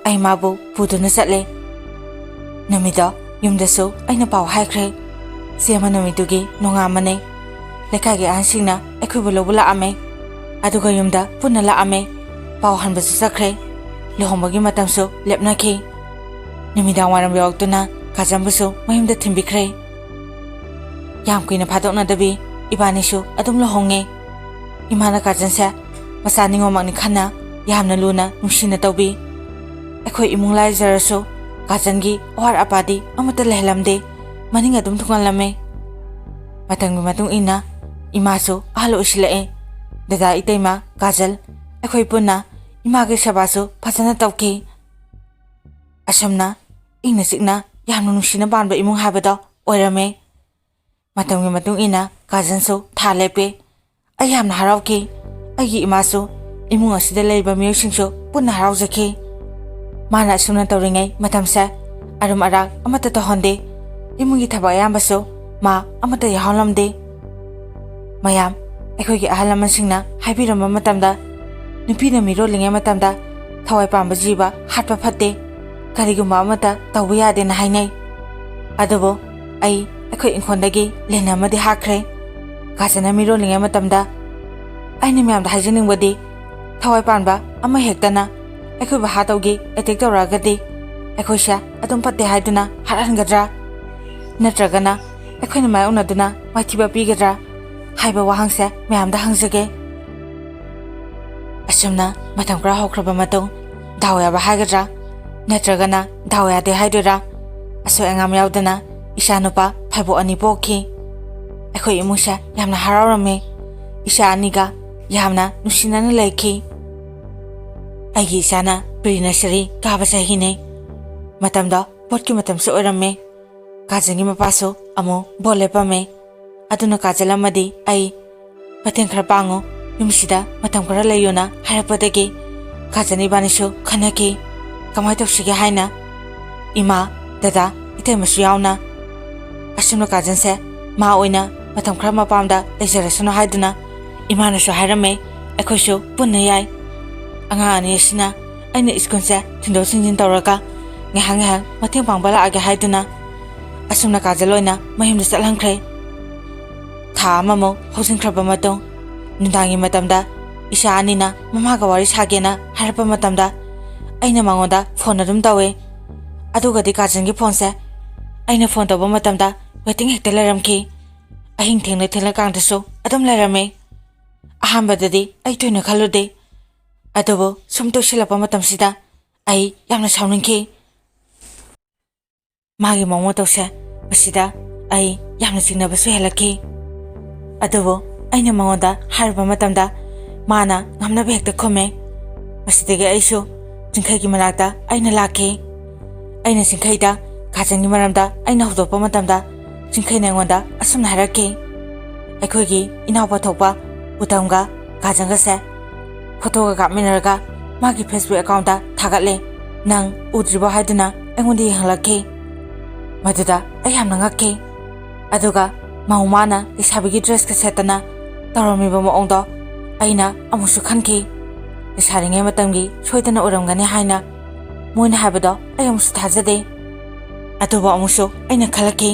ꯑꯩ ꯃꯥꯕꯨ ꯄꯨꯗꯨꯅ ꯆꯠꯂꯦ꯫ ꯅꯨꯃꯤꯠꯇꯣ ꯌꯨꯝꯗꯁꯨ ꯑꯩꯅ ꯄꯥꯎ ꯍꯥꯏꯈ꯭ꯔꯦ꯫ ꯆꯦꯟꯕ ꯅꯨꯃꯤꯠꯇꯨꯒꯤ ꯅꯣꯡꯉꯥꯟꯕꯅꯦ꯫ ꯂꯩꯀꯥꯏꯒꯤ ꯑꯍꯟꯁꯤꯡꯅ ꯑꯩꯈꯣꯏꯕꯨ ꯂꯧꯕ ꯂꯥꯛꯑꯝꯃꯦ꯫ ꯑꯗꯨꯒ ꯌꯨꯝꯗ ꯄꯨꯟꯅ ꯂꯥꯛꯑꯝꯃꯦ꯫ ꯄꯥꯎ ꯍꯟꯕꯁꯨ ꯆꯠꯈ꯭ꯔꯦ꯫ ꯂꯨꯍꯣꯡꯕꯒꯤ ꯃꯇꯝꯁꯨ ꯂꯦꯞꯅꯈꯤ꯫ ꯅꯨꯃꯤꯗꯥꯡ ꯋꯥꯏꯔꯝ ꯌꯧꯔꯛꯇꯨꯅ ꯀꯥꯖꯝꯕꯨꯁꯨ ꯃꯌꯨꯝꯗ ꯊꯤꯟꯕꯤꯈ꯭ꯔꯦ꯫ ꯌꯥꯝ ꯀꯨꯏꯅ ꯐꯥꯗꯣꯛꯅꯗꯕꯤ ꯏꯕꯥꯅꯤꯁꯨ ꯑꯗꯨꯝ ꯂꯨꯍꯣꯡꯉꯦ꯫ ꯏꯃꯥꯅ ꯀꯥꯖꯟꯁꯦ ꯃꯆꯥ ꯅꯤꯉꯣꯜꯃꯛꯅꯤ ꯈꯟꯅ ꯌꯥꯝꯅ ꯂꯨꯅ ꯅꯨꯡꯁꯤꯅ ꯇꯧꯕꯤ꯫ ꯑꯩꯈꯣꯏ ꯏꯃꯨꯡ ꯂꯥꯏꯖꯔꯁꯨ ꯀꯥꯖꯜꯒꯤ ꯑꯋꯥꯠ ꯑꯄꯥꯗꯤ ꯑꯃꯠꯇ ꯂꯩꯍꯜꯂꯝꯗꯦ꯫ ꯃꯅꯤꯡ ꯑꯗꯨꯝ ꯊꯨꯡꯍꯜꯂꯝꯃꯦ꯫ ꯃꯇꯝꯒꯤ ꯃꯇꯨꯡ ꯏꯟꯅ ꯏꯃꯥꯁꯨ ꯑꯍꯜ ꯑꯣꯏꯁꯤꯜꯂꯛꯑꯦ꯫ ꯗꯗꯥ, ꯏꯇꯩꯃ, ꯀꯥꯖꯜ, ꯑꯩꯈꯣꯏ ꯄꯨꯟꯅ ꯏꯃꯥꯒꯤ ꯁꯦꯕꯥꯁꯨ ꯐꯖꯅ ꯇꯧꯈꯤ꯫ ꯑꯁꯨꯝꯅ ꯏꯪꯅ ꯆꯤꯛꯅ ꯌꯥꯝꯅ ꯅꯨꯡꯁꯤꯅ ꯄꯥꯟꯕ ꯏꯃꯨꯡ ꯍꯥꯏꯕꯗꯣ ꯑꯣꯏꯔꯝꯃꯦ꯫ ꯃꯇꯝꯒꯤ ꯃꯇꯨꯡ ꯏꯟꯅ ꯀꯥꯖꯜꯁꯨ ꯊꯥ ꯂꯦꯞꯄꯦ꯫ ꯑꯩ ꯌꯥꯝꯅ ꯍꯔꯥꯎꯈꯤ꯫ ꯑꯩꯒꯤ ꯏꯃꯥꯁꯨ, ꯏꯃꯨꯡ ꯑꯁꯤꯗ ꯂꯩꯔꯤꯕ ꯃꯤꯑꯣꯏꯁꯤꯡꯁꯨ ꯄꯨꯟꯅ ꯍꯔꯥꯎꯖꯈꯤ꯫ ꯃꯥꯅ ꯑꯁꯨꯝꯅ ꯇꯧꯔꯤꯉꯩ ꯃꯇꯝꯁꯦ ꯑꯔꯨꯝ ꯑꯔꯥꯛ ꯑꯃꯠꯇ ꯇꯧꯍꯟꯗꯦ꯫ ꯏꯃꯨꯡꯒꯤ ꯊꯕꯛ ꯑꯌꯥꯝꯕꯁꯨ ꯃꯥ ꯑꯃꯠꯇ ꯌꯥꯎꯍꯜꯂꯝꯗꯦ꯫ ꯃꯌꯥꯝ, ꯑꯩꯈꯣꯏꯒꯤ ꯑꯍꯜ ꯂꯃꯟꯁꯤꯡꯅ ꯍꯥꯏꯕꯤꯔꯝꯕ ꯃꯇꯝꯗ ꯅꯨꯄꯤꯅ ꯃꯤꯔꯣꯜꯂꯤꯉꯩ ꯃꯇꯝꯗ ꯊꯋꯥꯏ ꯄꯥꯟꯕ ꯖꯤꯕ ꯍꯥꯠꯄ ꯐꯠꯇꯦ, ꯀꯔꯤꯒꯨꯝꯕ ꯑꯃꯠꯇ ꯇꯧꯕ ꯌꯥꯗꯦꯅ ꯍꯥꯏꯅꯩ꯫ ꯑꯗꯨꯕꯨ ꯑꯩ ꯑꯩꯈꯣꯏ ꯏꯪꯈꯣꯜꯗꯒꯤ ꯂꯤꯟ ꯑꯃꯗꯤ ꯍꯥꯠꯈ꯭ꯔꯦ꯫ ꯀꯥꯖꯜꯅ ꯃꯤꯔꯣꯜꯂꯤꯉꯩ ꯃꯇꯝꯗ ꯑꯩꯅ ꯃꯌꯥꯝꯗ ꯍꯥꯏꯖꯅꯤꯡꯕꯗꯤ, ꯊꯋꯥꯏ ꯄꯥꯟꯕ ꯑꯃ ꯍꯦꯛꯇꯅ ꯑꯩꯈꯣꯏꯕꯨ ꯍꯥꯠꯇꯧꯒꯤ ꯑꯦꯇꯦꯛ ꯇꯧꯔꯛꯑꯒꯗꯤ ꯑꯩꯈꯣꯏꯁꯦ ꯑꯗꯨꯝ ꯐꯠꯇꯦ ꯍꯥꯏꯗꯨꯅ ꯍꯥꯠꯍꯟꯒꯗ꯭ꯔꯥ? ꯅꯠꯇ꯭ꯔꯒꯅ ꯑꯩꯈꯣꯏꯅ ꯃꯥꯌꯣꯛꯅꯗꯨꯅ ꯃꯥꯏꯊꯤꯕ ꯄꯤꯒꯗ꯭ꯔꯥ ꯍꯥꯏꯕ ꯋꯥꯍꯪꯁꯦ ꯃꯌꯥꯝꯗ ꯍꯪꯖꯒꯦ꯫ ꯑꯁꯨꯝꯅ ꯃꯇꯝ ꯈꯔ ꯍꯧꯈ꯭ꯔꯕ ꯃꯇꯨꯡ, ꯗꯥꯎ ꯌꯥꯕ ꯍꯥꯏꯒꯗ꯭ꯔꯥ ꯅꯠꯇ꯭ꯔꯒꯅ ꯗꯥꯎ ꯌꯥꯗꯦ ꯍꯥꯏꯗꯣꯏꯔꯥ, ꯑꯁꯣꯏ ꯑꯉꯥꯝ ꯌꯥꯎꯗꯅ ꯏꯆꯥꯅꯨꯄꯥ ꯐꯥꯏꯕꯣꯛ ꯑꯅꯤ ꯄꯣꯛꯈꯤ꯫ ꯑꯩꯈꯣꯏ ꯏꯃꯨꯡꯁꯦ ꯌꯥꯝꯅ ꯍꯔꯥꯎꯔꯝꯃꯤ꯫ ꯏꯆꯥ ꯑꯅꯤꯒ ꯌꯥꯝꯅ ꯅꯨꯡꯁꯤꯅꯅ ꯂꯩꯈꯤ꯫ ꯑꯩꯒꯤ ꯏꯆꯥꯅ ꯄ꯭ꯔꯤ ꯅꯔꯁꯔꯤ ꯀꯥꯕ ꯆꯍꯤꯅꯤ꯫ ꯃꯇꯝꯗꯣ ꯚꯣꯠꯀꯤ ꯃꯇꯝꯁꯨ ꯑꯣꯏꯔꯝꯃꯤ꯫ ꯀꯥꯖꯜꯒꯤ ꯃꯄꯥꯁꯨ ꯑꯃꯨꯛ ꯚꯣꯠ ꯂꯦꯞꯄꯝꯃꯦ꯫ ꯑꯗꯨꯅ ꯀꯥꯖꯜ ꯑꯃꯗꯤ ꯑꯩ ꯃꯇꯦꯡ ꯈꯔ ꯄꯥꯡꯉꯨ, ꯌꯨꯝꯁꯤꯗ ꯃꯇꯝ ꯈꯔ ꯂꯩꯌꯨꯅ ꯍꯥꯏꯔꯛꯄꯗꯒꯤ ꯀꯥꯖꯜ ꯏꯕꯥꯅꯤꯁꯨ ꯈꯟꯅꯈꯤ꯫ ꯀꯃꯥꯏꯅ ꯇꯧꯁꯤꯒꯦ ꯍꯥꯏꯅ ꯏꯃꯥ, ꯗꯗꯥ, ꯏꯇꯩꯃꯁꯨ ꯌꯥꯎꯅ꯫ ꯑꯁꯨꯝꯅ ꯀꯥꯖꯜꯁꯦ ꯃꯥ ꯑꯣꯏꯅ ꯃꯇꯝ ꯈꯔ ꯃꯄꯥꯝꯗ ꯂꯩꯖꯔꯁꯅꯨ ꯍꯥꯏꯗꯨꯅ ꯏꯃꯥꯅꯁꯨ ꯍꯥꯏꯔꯝꯃꯦ, ꯑꯩꯈꯣꯏꯁꯨ ꯄꯨꯟꯅ ꯌꯥꯏ꯫ ꯑꯉꯥꯡ ꯑꯅꯤ ꯑꯁꯤꯅ ꯑꯩꯅ ꯁ꯭ꯀꯨꯜꯁꯦ ꯊꯤꯟꯗꯣꯛ ꯊꯤꯟꯖꯤꯟ ꯇꯧꯔꯒ ꯉꯥꯏꯍꯥꯛ ꯉꯥꯏꯍꯥꯛ ꯃꯇꯦꯡ ꯄꯥꯡꯕ ꯂꯥꯛꯑꯒꯦ ꯍꯥꯏꯗꯨꯅ ꯑꯁꯨꯝꯅ ꯀꯥꯖꯜ ꯑꯣꯏꯅ ꯃꯌꯨꯝꯗ ꯆꯠꯍꯟꯈ꯭ꯔꯦ꯫ ꯊꯥ ꯑꯃꯃꯨꯛ ꯍꯧꯖꯤꯟꯈ꯭ꯔꯕ ꯃꯇꯨꯡ, ꯅꯨꯡꯗꯥꯡꯒꯤ ꯃꯇꯝꯗ ꯏꯆꯥ ꯑꯅꯤꯅ ꯃꯃꯥꯒ ꯋꯥꯔꯤ ꯁꯥꯒꯦꯅ ꯍꯥꯏꯔꯛꯄ ꯃꯇꯝꯗ ꯑꯩꯅ ꯃꯉꯣꯟꯗ ꯐꯣꯟ ꯑꯗꯨꯝ ꯇꯧꯋꯦ꯫ ꯑꯗꯨꯒꯗꯤ ꯀꯥꯖꯜꯒꯤ ꯐꯣꯟꯁꯦ ꯑꯩꯅ ꯐꯣꯟ ꯇꯧꯕ ꯃꯇꯝꯗ ꯋꯦꯇꯤꯡ ꯍꯦꯛꯇ ꯂꯩꯔꯝꯈꯤ꯫ ꯑꯍꯤꯡ ꯊꯦꯡꯂ ꯊꯦꯡꯂꯀꯥꯟꯗꯁꯨ ꯑꯗꯨꯝ ꯂꯩꯔꯝꯃꯦ꯫ ꯑꯍꯥꯟꯕꯗꯗꯤ ꯑꯩ ꯇꯣꯏꯅ ꯈꯜꯂꯨꯗꯦ, ꯑꯗꯨꯕꯨ ꯁꯨꯝ ꯇꯣꯏꯁꯤꯜꯂꯛꯄ ꯃꯇꯝꯁꯤꯗ ꯑꯩ ꯌꯥꯝꯅ ꯁꯥꯎꯅꯤꯡꯈꯤ꯫ ꯃꯥꯒꯤ ꯃꯑꯣꯡ ꯃꯇꯧꯁꯦ, ꯃꯁꯤꯗ ꯑꯩ ꯌꯥꯝꯅ ꯆꯤꯡꯅꯕꯁꯨ ꯍꯦꯜꯂꯛꯈꯤ꯫ ꯑꯗꯨꯕꯨ ꯑꯩꯅ ꯃꯉꯣꯟꯗ ꯍꯥꯏꯔꯨꯕ ꯃꯇꯝꯗ ꯃꯥꯅ ꯉꯝꯅꯕ ꯍꯦꯛꯇ ꯈꯨꯝꯃꯦ꯫ ꯃꯁꯤꯗꯒꯤ ꯑꯩꯁꯨ ꯆꯤꯡꯈꯩꯒꯤ ꯃꯅꯥꯛꯇ ꯑꯩꯅ ꯂꯥꯛꯈꯤ꯫ ꯑꯩꯅ ꯆꯤꯡꯈꯩꯗ ꯀꯥꯖꯟꯒꯤ ꯃꯔꯝꯗ ꯑꯩꯅ ꯍꯧꯗꯣꯛꯄ ꯃꯇꯝꯗ ꯆꯤꯡꯈꯩꯅ ꯑꯩꯉꯣꯟꯗ ꯑꯁꯨꯝꯅ ꯍꯥꯏꯔꯛꯈꯤ, "ꯑꯩꯈꯣꯏꯒꯤ ꯏꯅꯥꯎꯄꯥ ꯊꯣꯛꯄ ꯎꯇꯝꯒ ꯀꯥꯖꯟꯒꯁꯦ ꯐꯣꯇꯣꯒ ꯀꯥꯞꯃꯤꯟꯅꯔꯒ ꯃꯥꯒꯤ Facebook accountꯇ ꯊꯥꯒꯠꯂꯦ꯫ ꯅꯪ ꯎꯗ꯭ꯔꯤꯕꯣ?" ꯍꯥꯏꯗꯨꯅ ꯑꯩꯉꯣꯟꯗ ꯌꯦꯡꯍꯜꯂꯛꯈꯤ꯫ ꯃꯗꯨꯗ ꯑꯩ ꯌꯥꯝꯅ ꯉꯛꯈꯤ꯫ ꯑꯗꯨꯒ ꯃꯧ ꯃꯥꯅ ꯂꯩꯁꯥꯕꯤꯒꯤ dressꯀ ꯁꯦꯠꯇꯅ ꯇꯧꯔꯝꯃꯤꯕ ꯃꯑꯣꯡꯗꯣ ꯑꯩꯅ ꯑꯃꯨꯛꯁꯨ ꯈꯟꯈꯤ꯫ ꯂꯩꯁꯥꯔꯤꯉꯩ ꯃꯇꯝꯒꯤ ꯁꯣꯏꯗꯅ ꯑꯣꯏꯔꯝꯒꯅꯤ ꯍꯥꯏꯅ ꯃꯣꯏꯅ ꯍꯥꯏꯕꯗꯣ ꯑꯩ ꯑꯃꯨꯛꯁꯨ ꯊꯥꯖꯗꯦ꯫ ꯑꯗꯨꯕꯨ ꯑꯃꯨꯛꯁꯨ ꯑꯩꯅ ꯈꯜꯂꯛꯈꯤ,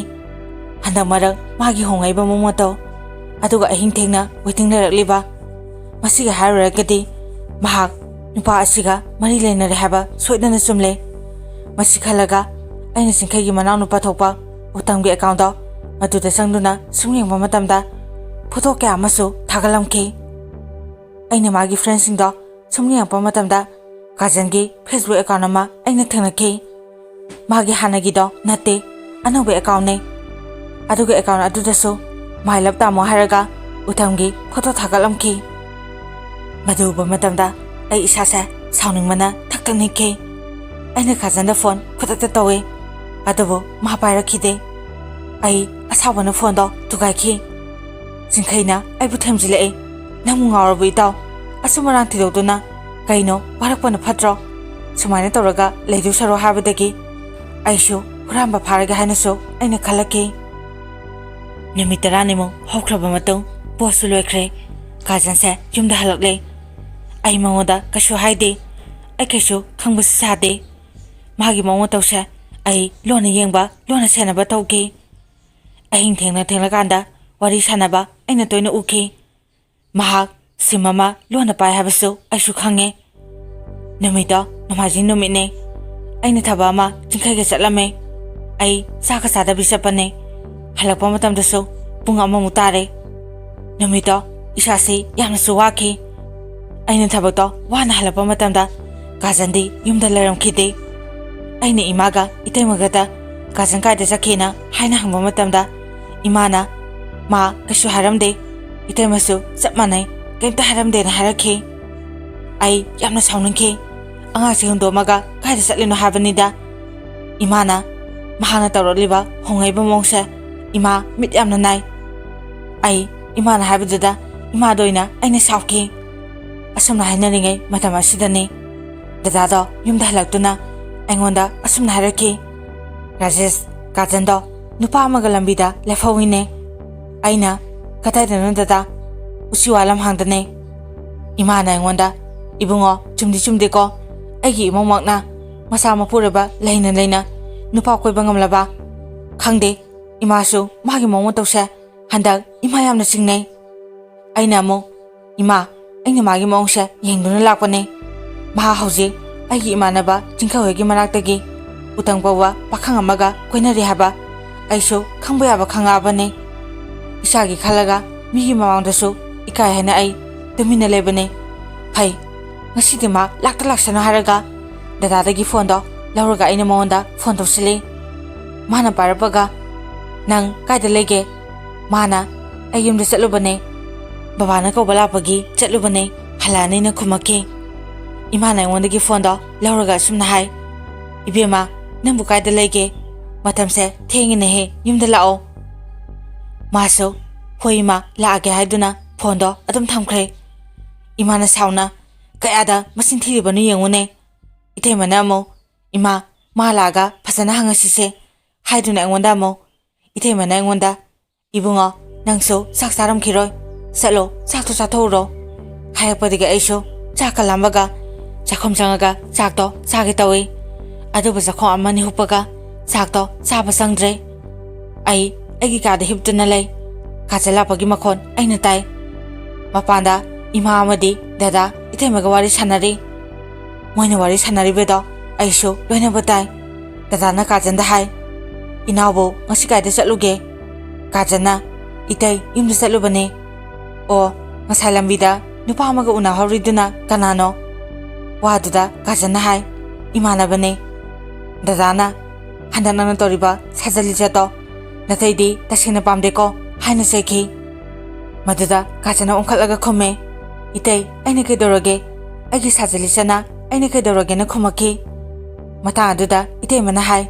ꯍꯟꯗꯛ ꯃꯔꯛ ꯃꯥꯒꯤ ꯍꯣꯡꯂꯛꯏꯕ ꯃꯑꯣꯡ ꯃꯇꯧ, ꯑꯗꯨꯒ ꯑꯍꯤꯡ ꯊꯦꯡꯅ waiting ꯂꯩꯔꯛꯂꯤꯕ, ꯃꯁꯤꯒ ꯍꯥꯏꯔꯨꯔꯒꯗꯤ ꯃꯍꯥꯛ ꯅꯨꯄꯥ ꯑꯁꯤꯒ ꯃꯔꯤ ꯂꯩꯅꯔꯦ ꯍꯥꯏꯕ ꯁꯣꯏꯗꯅ ꯆꯨꯝꯂꯦ꯫ ꯃꯁꯤ ꯈꯜꯂꯒ ꯑꯩꯅ ꯆꯤꯡꯈꯩꯒꯤ ꯃꯅꯥꯎꯅꯨꯄꯥ ꯊꯣꯛꯄ ꯎꯇꯝꯒꯤ accountꯗꯣ ꯃꯗꯨꯗ ꯆꯪꯗꯨꯅ ꯁꯨꯝ ꯌꯦꯡꯕ ꯃꯇꯝꯗ ꯐꯣꯇꯣ ꯀꯌꯥ ꯑꯃꯁꯨ ꯊꯥꯒꯠꯂꯝꯈꯤ꯫ ꯑꯩꯅ ꯃꯥꯒꯤ friendꯁꯤꯡꯗꯣ ꯁꯨꯝ ꯌꯦꯡꯉꯛꯄ ꯃꯇꯝꯗ ꯀꯥꯖꯟꯒꯤ Facebook account ꯑꯃ ꯑꯩꯅ ꯊꯦꯡꯅꯈꯤ꯫ ꯃꯥꯒꯤ ꯍꯥꯟꯅꯒꯤꯗꯣ ꯅꯠꯇꯦ, ꯑꯅꯧꯕ accountꯅꯦ꯫ ꯑꯗꯨꯒ account ꯑꯗꯨꯗꯁꯨ "My love ꯇꯥꯃꯣ" ꯍꯥꯏꯔꯒ ꯎꯇꯝꯒꯤ ꯐꯣꯇꯣ ꯊꯥꯒꯠꯂꯝꯈꯤ꯫ ꯃꯗꯨ ꯎꯕ ꯃꯇꯝꯗ ꯑꯩ ꯏꯁꯥꯁꯦ ꯁꯥꯎꯅꯤꯡꯕꯅ ꯊꯛ ꯊꯛ ꯅꯤꯛꯈꯤ꯫ ꯑꯩꯅ ꯀꯥꯖꯟꯗ phone ꯈꯨꯗꯛꯇ ꯇꯧꯏ, ꯑꯗꯨꯕꯨ ꯃꯥ ꯄꯥꯏꯔꯛꯈꯤꯗꯦ꯫ ꯑꯩ ꯑꯁꯥꯎꯕꯅ phoneꯗꯣ ꯊꯨꯒꯥꯏꯈꯤ꯫ ꯆꯤꯡꯈꯩꯅ ꯑꯩꯕꯨ ꯊꯦꯝꯖꯤꯜꯂꯛꯏ, "ꯅꯪꯕꯨ ꯉꯥꯎꯔꯕ ꯏꯇꯥꯎ? ꯑꯆꯨꯝ ꯑꯔꯥꯟ ꯊꯤꯗꯣꯛꯇꯨꯅ ꯀꯩꯅꯣ ꯋꯥꯔꯛꯄꯅ ꯐꯠꯇ꯭ꯔꯣ? ꯁꯨꯃꯥꯏꯅ ꯇꯧꯔꯒ ꯂꯩꯗꯧ ꯁꯔꯨꯛ" ꯍꯥꯏꯕꯗꯒꯤ ꯑꯩꯁꯨ ꯍꯨꯔꯥꯟꯕ ꯐꯥꯔꯒꯦ ꯍꯥꯏꯅꯁꯨ ꯑꯩꯅ ꯈꯜꯂꯛꯈꯤ꯫ ꯅꯨꯃꯤꯠ ꯇꯔꯥꯅꯤꯃꯨꯛ ꯍꯧꯈ꯭ꯔꯕ ꯃꯇꯨꯡ ꯄꯣꯠꯁꯨ ꯂꯣꯏꯈ꯭ꯔꯦ꯫ ꯀꯥꯖꯟꯁꯦ ꯌꯨꯝꯗ ꯍꯜꯂꯛꯂꯦ꯫ ꯑꯩ ꯃꯉꯣꯟꯗ ꯀꯩꯁꯨ ꯍꯥꯏꯗꯦ꯫ ꯑꯩ ꯀꯩꯁꯨ ꯈꯪꯕꯁꯨ ꯁꯥꯗꯦ꯫ ꯃꯥꯒꯤ ꯃꯑꯣꯡ ꯃꯇꯧꯁꯦ ꯑꯩ ꯂꯣꯟꯅ ꯌꯦꯡꯕ, ꯂꯣꯟꯅ ꯁꯦꯟꯅꯕ ꯇꯧꯈꯤ꯫ ꯑꯍꯤꯡ ꯊꯦꯡꯅ ꯊꯦꯡꯂꯀꯥꯟꯗ ꯋꯥꯔꯤ ꯁꯥꯟꯅꯕ ꯑꯩꯅ ꯇꯣꯏꯅ ꯎꯈꯤ꯫ ꯃꯍꯥꯛ SIM ꯑꯃ ꯂꯣꯟꯅ ꯄꯥꯏ ꯍꯥꯏꯕꯁꯨ ꯑꯩꯁꯨ ꯈꯪꯉꯦ꯫ ꯅꯨꯃꯤꯠꯇꯣ ꯅꯣꯡꯃꯥꯏꯖꯤꯡ ꯅꯨꯃꯤꯠꯅꯦ꯫ ꯑꯩꯅ ꯊꯕꯛ ꯑꯃ ꯆꯤꯡꯈꯩꯒ ꯆꯠꯂꯝꯃꯦ꯫ ꯑꯩ ꯆꯥꯛꯀ ꯆꯥꯗꯕꯤ ꯆꯠꯄꯅꯦ꯫ ꯍꯜꯂꯛꯄ ꯃꯇꯝꯗꯁꯨ ꯄꯨꯡ ꯑꯃꯃꯨꯛ ꯇꯥꯔꯦ꯫ ꯅꯨꯃꯤꯠꯇꯣ ꯏꯁꯥꯁꯤ ꯌꯥꯝꯅꯁꯨ ꯋꯥꯈꯤ꯫ ꯑꯩꯅ ꯊꯕꯛꯇꯣ ꯋꯥꯅ ꯍꯜꯂꯛꯄ ꯃꯇꯝꯗ ꯀꯥꯖꯟꯗꯤ ꯌꯨꯝꯗ ꯂꯩꯔꯝꯈꯤꯗꯦ꯫ ꯑꯩꯅ ꯏꯃꯥꯒ ꯏꯇꯩꯃꯒꯗ "ꯀꯥꯖꯟ ꯀꯥꯏꯗ ꯆꯠꯈꯤꯅ?" ꯍꯥꯏꯅ ꯍꯪꯕ ꯃꯇꯝꯗ ꯏꯃꯥꯅ, "ꯃꯥ ꯀꯩꯁꯨ ꯍꯥꯏꯔꯝꯗꯦ, ꯏꯇꯩꯃꯁꯨ ꯆꯞ ꯃꯥꯟꯅꯩ, ꯀꯩꯝꯇ ꯍꯥꯏꯔꯝꯗꯦꯅ" ꯍꯥꯏꯔꯛꯈꯤ꯫ ꯑꯩ ꯌꯥꯝꯅ ꯁꯥꯎꯅꯤꯡꯈꯤ꯫ ꯑꯉꯥꯡꯁꯦ ꯍꯨꯟꯗꯣꯛꯑꯝꯃꯒ ꯀꯥꯏꯗ ꯆꯠꯂꯤꯅꯣ ꯍꯥꯏꯕꯅꯤꯗ꯫ ꯏꯃꯥꯅ, ꯃꯍꯥꯛꯅ ꯇꯧꯔꯛꯂꯤꯕ ꯍꯣꯡꯉꯛꯏꯕ ꯃꯑꯣꯡꯁꯦ ꯏꯃꯥ ꯃꯤꯠ ꯌꯥꯝꯅ ꯅꯥꯏ꯫ ꯑꯩ ꯏꯃꯥꯅ ꯍꯥꯏꯕꯗꯨꯗ ꯏꯃꯥꯗ ꯑꯣꯏꯅ ꯑꯩꯅ ꯁꯥꯎꯈꯤ꯫ ꯑꯁꯨꯝꯅ ꯍꯥꯏꯅꯔꯤꯉꯩ ꯃꯇꯝ ꯑꯁꯤꯗꯅꯤ ꯗꯗꯥꯗꯣ ꯌꯨꯝꯗ ꯍꯜꯂꯛꯇꯨꯅ ꯑꯩꯉꯣꯟꯗ ꯑꯁꯨꯝꯅ ꯍꯥꯏꯔꯛꯈꯤ, "ꯔꯥꯖꯦꯁ, ꯀꯥꯖꯟꯗꯣ ꯅꯨꯄꯥ ꯑꯃꯒ ꯂꯝꯕꯤꯗ ꯂꯦꯞꯍꯧꯋꯤꯅꯦ꯫" ꯑꯩꯅ, "ꯀꯗꯥꯏꯗꯅꯣ ꯗꯗꯥ?" "ꯎꯆꯤꯋꯥ ꯂꯝꯍꯥꯡꯗꯅꯦ꯫" ꯏꯃꯥꯅ ꯑꯩꯉꯣꯟꯗ, "ꯏꯕꯨꯡꯉꯣ, ꯆꯨꯝꯗꯤ ꯆꯨꯝꯗꯦꯀꯣ, ꯑꯩꯒꯤ ꯏꯃꯧꯃꯛꯅ ꯃꯆꯥ ꯃꯄꯨꯔꯣꯏꯕ ꯂꯩꯅ ꯂꯩꯅ ꯅꯨꯄꯥ ꯀꯣꯏꯕ ꯉꯝꯂꯕ? ꯈꯪꯗꯦ, ꯏꯃꯥꯁꯨ ꯃꯥꯒꯤ ꯃꯑꯣꯡ ꯃꯇꯧꯁꯦ ꯍꯟꯗꯛ ꯏꯃꯥ ꯌꯥꯝꯅ ꯆꯤꯡꯅꯩ꯫" ꯑꯩꯅ ꯑꯃꯨꯛ, "ꯏꯃꯥ, ꯑꯩꯅ ꯃꯥꯒꯤ ꯃꯑꯣꯡꯁꯦ ꯌꯦꯡꯗꯨꯅ ꯂꯥꯛꯄꯅꯦ꯫ ꯃꯍꯥꯛ ꯍꯧꯖꯤꯛ ꯑꯩꯒꯤ ꯏꯃꯥꯟꯅꯕ ꯆꯤꯡꯈꯩꯍꯣꯏꯒꯤ ꯃꯅꯥꯛꯇꯒꯤ ꯎꯇꯪ ꯄꯧꯕ ꯄꯥꯈꯪ ꯑꯃꯒ ꯀꯣꯏꯅꯔꯤ ꯍꯥꯏꯕ ꯑꯩꯁꯨ ꯈꯪꯕ ꯌꯥꯕ ꯈꯪꯉꯛꯑꯕꯅꯦ꯫ ꯏꯆꯥꯒꯤ ꯈꯜꯂꯒ ꯃꯤꯒꯤ ꯃꯃꯥꯡꯗꯁꯨ ꯏꯀꯥꯏ ꯍꯥꯏꯅ ꯑꯩ ꯇꯨꯃꯤꯟꯅ ꯂꯩꯕꯅꯦ꯫ ꯐꯩ, ꯉꯁꯤꯗꯤ ꯃꯥ ꯂꯥꯛꯇ ꯂꯥꯛꯁꯅꯨ" ꯍꯥꯏꯔꯒ ꯗꯗꯥꯗꯒꯤ ꯐꯣꯟꯗꯣ ꯂꯧꯔꯒ ꯑꯩꯅ ꯃꯉꯣꯟꯗ ꯐꯣꯟ ꯇꯧꯁꯤꯜꯂꯤ꯫ ꯃꯥꯅ ꯄꯥꯏꯔꯛꯄꯒ, "ꯅꯪ ꯀꯥꯏꯗ ꯂꯩꯒꯦ?" ꯃꯥꯅ, "ꯑꯩ ꯌꯨꯝꯗ ꯆꯠꯂꯨꯕꯅꯦ, ꯕꯕꯥꯅ ꯀꯧꯕ ꯂꯥꯛꯄꯒꯤ ꯆꯠꯂꯨꯕꯅꯦ, ꯍꯜꯂꯛꯑꯅꯤꯅ" ꯈꯨꯝꯃꯛꯈꯤ꯫ ꯏꯃꯥꯅ ꯑꯩꯉꯣꯟꯗꯒꯤ ꯐꯣꯟꯗꯣ ꯂꯧꯔꯒ ꯑꯁꯨꯝꯅ ꯍꯥꯏ, "ꯏꯕꯦꯝꯃ, ꯅꯪꯕꯨ ꯀꯥꯏꯗ ꯂꯩꯒꯦ?" "ꯃꯇꯝꯁꯦ ꯊꯦꯡꯉꯤꯅꯦꯍꯦ, ꯌꯨꯝꯗ ꯂꯥꯛꯑꯣ꯫" ꯃꯥꯁꯨ, "ꯍꯣꯏ ꯏꯃꯥ, ꯂꯥꯛꯑꯒꯦ" ꯍꯥꯏꯗꯨꯅ ꯐꯣꯟꯗꯣ ꯑꯗꯨꯝ ꯊꯝꯈ꯭ꯔꯦ꯫ ꯏꯃꯥꯅ ꯁꯥꯎꯅ, "ꯀꯌꯥꯗ ꯃꯆꯤꯟ ꯊꯤꯔꯤꯕꯅꯣ ꯌꯦꯡꯉꯨꯅꯦ꯫" ꯏꯇꯩꯃꯅ ꯑꯃꯨꯛ, "ꯏꯃꯥ, ꯃꯥ ꯂꯥꯛꯑꯒ ꯐꯖꯅ ꯍꯪꯉꯁꯤꯁꯦ" ꯍꯥꯏꯗꯨꯅ ꯑꯩꯉꯣꯟꯗ ꯑꯃꯨꯛ, ꯏꯇꯩꯃꯅ ꯑꯩꯉꯣꯟꯗ, "ꯏꯕꯨꯡꯉꯣ, ꯅꯪꯁꯨ ꯆꯥꯛ ꯆꯥꯔꯝꯈꯤꯔꯣꯏ, ꯆꯠꯂꯣ, ꯆꯥꯛꯇꯣ ꯆꯥꯊꯣꯛꯎꯔꯣ" ꯍꯥꯏꯔꯛꯄꯗꯒꯤ ꯑꯩꯁꯨ ꯆꯥꯛꯀ ꯂꯥꯝꯕꯒ ꯆꯥꯛꯈꯨꯝ ꯆꯪꯉꯒ ꯆꯥꯛꯇꯣ ꯆꯥꯒꯦ ꯇꯧꯏ꯫ ꯑꯗꯨꯕꯨ ꯆꯥꯛꯈꯣꯝ ꯑꯃꯅꯤ ꯍꯨꯞꯄꯒ ꯆꯥꯛꯇꯣ ꯆꯥꯕ ꯆꯪꯗ꯭ꯔꯦ꯫ ꯑꯩ ꯑꯩꯒꯤ ꯀꯥꯗ ꯍꯤꯞꯇꯨꯅ ꯂꯩ꯫ ꯀꯥꯖꯜ ꯂꯥꯛꯄꯒꯤ ꯃꯈꯣꯟ ꯑꯩꯅ ꯇꯥꯏ꯫ ꯃꯄꯥꯟꯗ ꯏꯃꯥ ꯑꯃꯗꯤ ꯗꯗꯥ ꯏꯇꯩꯃꯒ ꯋꯥꯔꯤ ꯁꯥꯟꯅꯔꯤ꯫ ꯃꯣꯏꯅ ꯋꯥꯔꯤ ꯁꯥꯟꯅꯔꯤꯕꯗꯣ ꯑꯩꯁꯨ ꯂꯣꯏꯅꯕ ꯇꯥꯏ꯫ ꯗꯗꯥꯅ ꯀꯥꯖꯟꯗ ꯍꯥꯏ, "ꯏꯅꯥꯎꯕꯨ ꯉꯁꯤ ꯀꯥꯏꯗ ꯆꯠꯂꯨꯒꯦ?" ꯀꯥꯖꯟꯅ, "ꯏꯇꯩ, ꯌꯨꯝꯗ ꯆꯠꯂꯨꯕꯅꯦ꯫" "ꯑꯣ, ꯉꯁꯥꯏ ꯂꯝꯕꯤꯗ ꯅꯨꯄꯥ ꯑꯃꯒ ꯎꯅꯍꯧꯔꯤꯗꯨꯅ ꯀꯅꯥꯅꯣ?" ꯋꯥꯗꯨꯗ ꯀꯥꯖꯟꯅ ꯍꯥꯏ, "ꯏꯃꯥꯟꯅꯕꯅꯦ꯫" ꯗꯗꯥꯅ, "ꯍꯟꯗꯛ ꯅꯪꯅ ꯇꯧꯔꯤꯕ ꯁꯥꯖꯜ ꯂꯤꯆꯠꯇꯣ ꯅꯇꯩꯗꯤ ꯇꯁꯦꯡꯅ ꯄꯥꯝꯗꯦꯀꯣ?" ꯍꯥꯏꯅ ꯆꯩꯈꯤ꯫ ꯃꯗꯨꯗ ꯀꯥꯖꯜꯅ ꯑꯣꯟꯈꯠꯂꯒ ꯈꯨꯝꯃꯦ, "ꯏꯇꯩ, ꯑꯩꯅ ꯀꯩꯗꯧꯔꯒꯦ? ꯑꯩꯒꯤ ꯁꯥꯖꯜ ꯂꯤꯆꯠꯅ ꯑꯩꯅ ꯀꯩꯗꯧꯔꯒꯦꯅ ꯈꯨꯝꯃꯛꯈꯤ꯫ ꯃꯇꯥꯡ ꯑꯗꯨꯗ ꯏꯇꯩꯃꯅ ꯍꯥꯏ,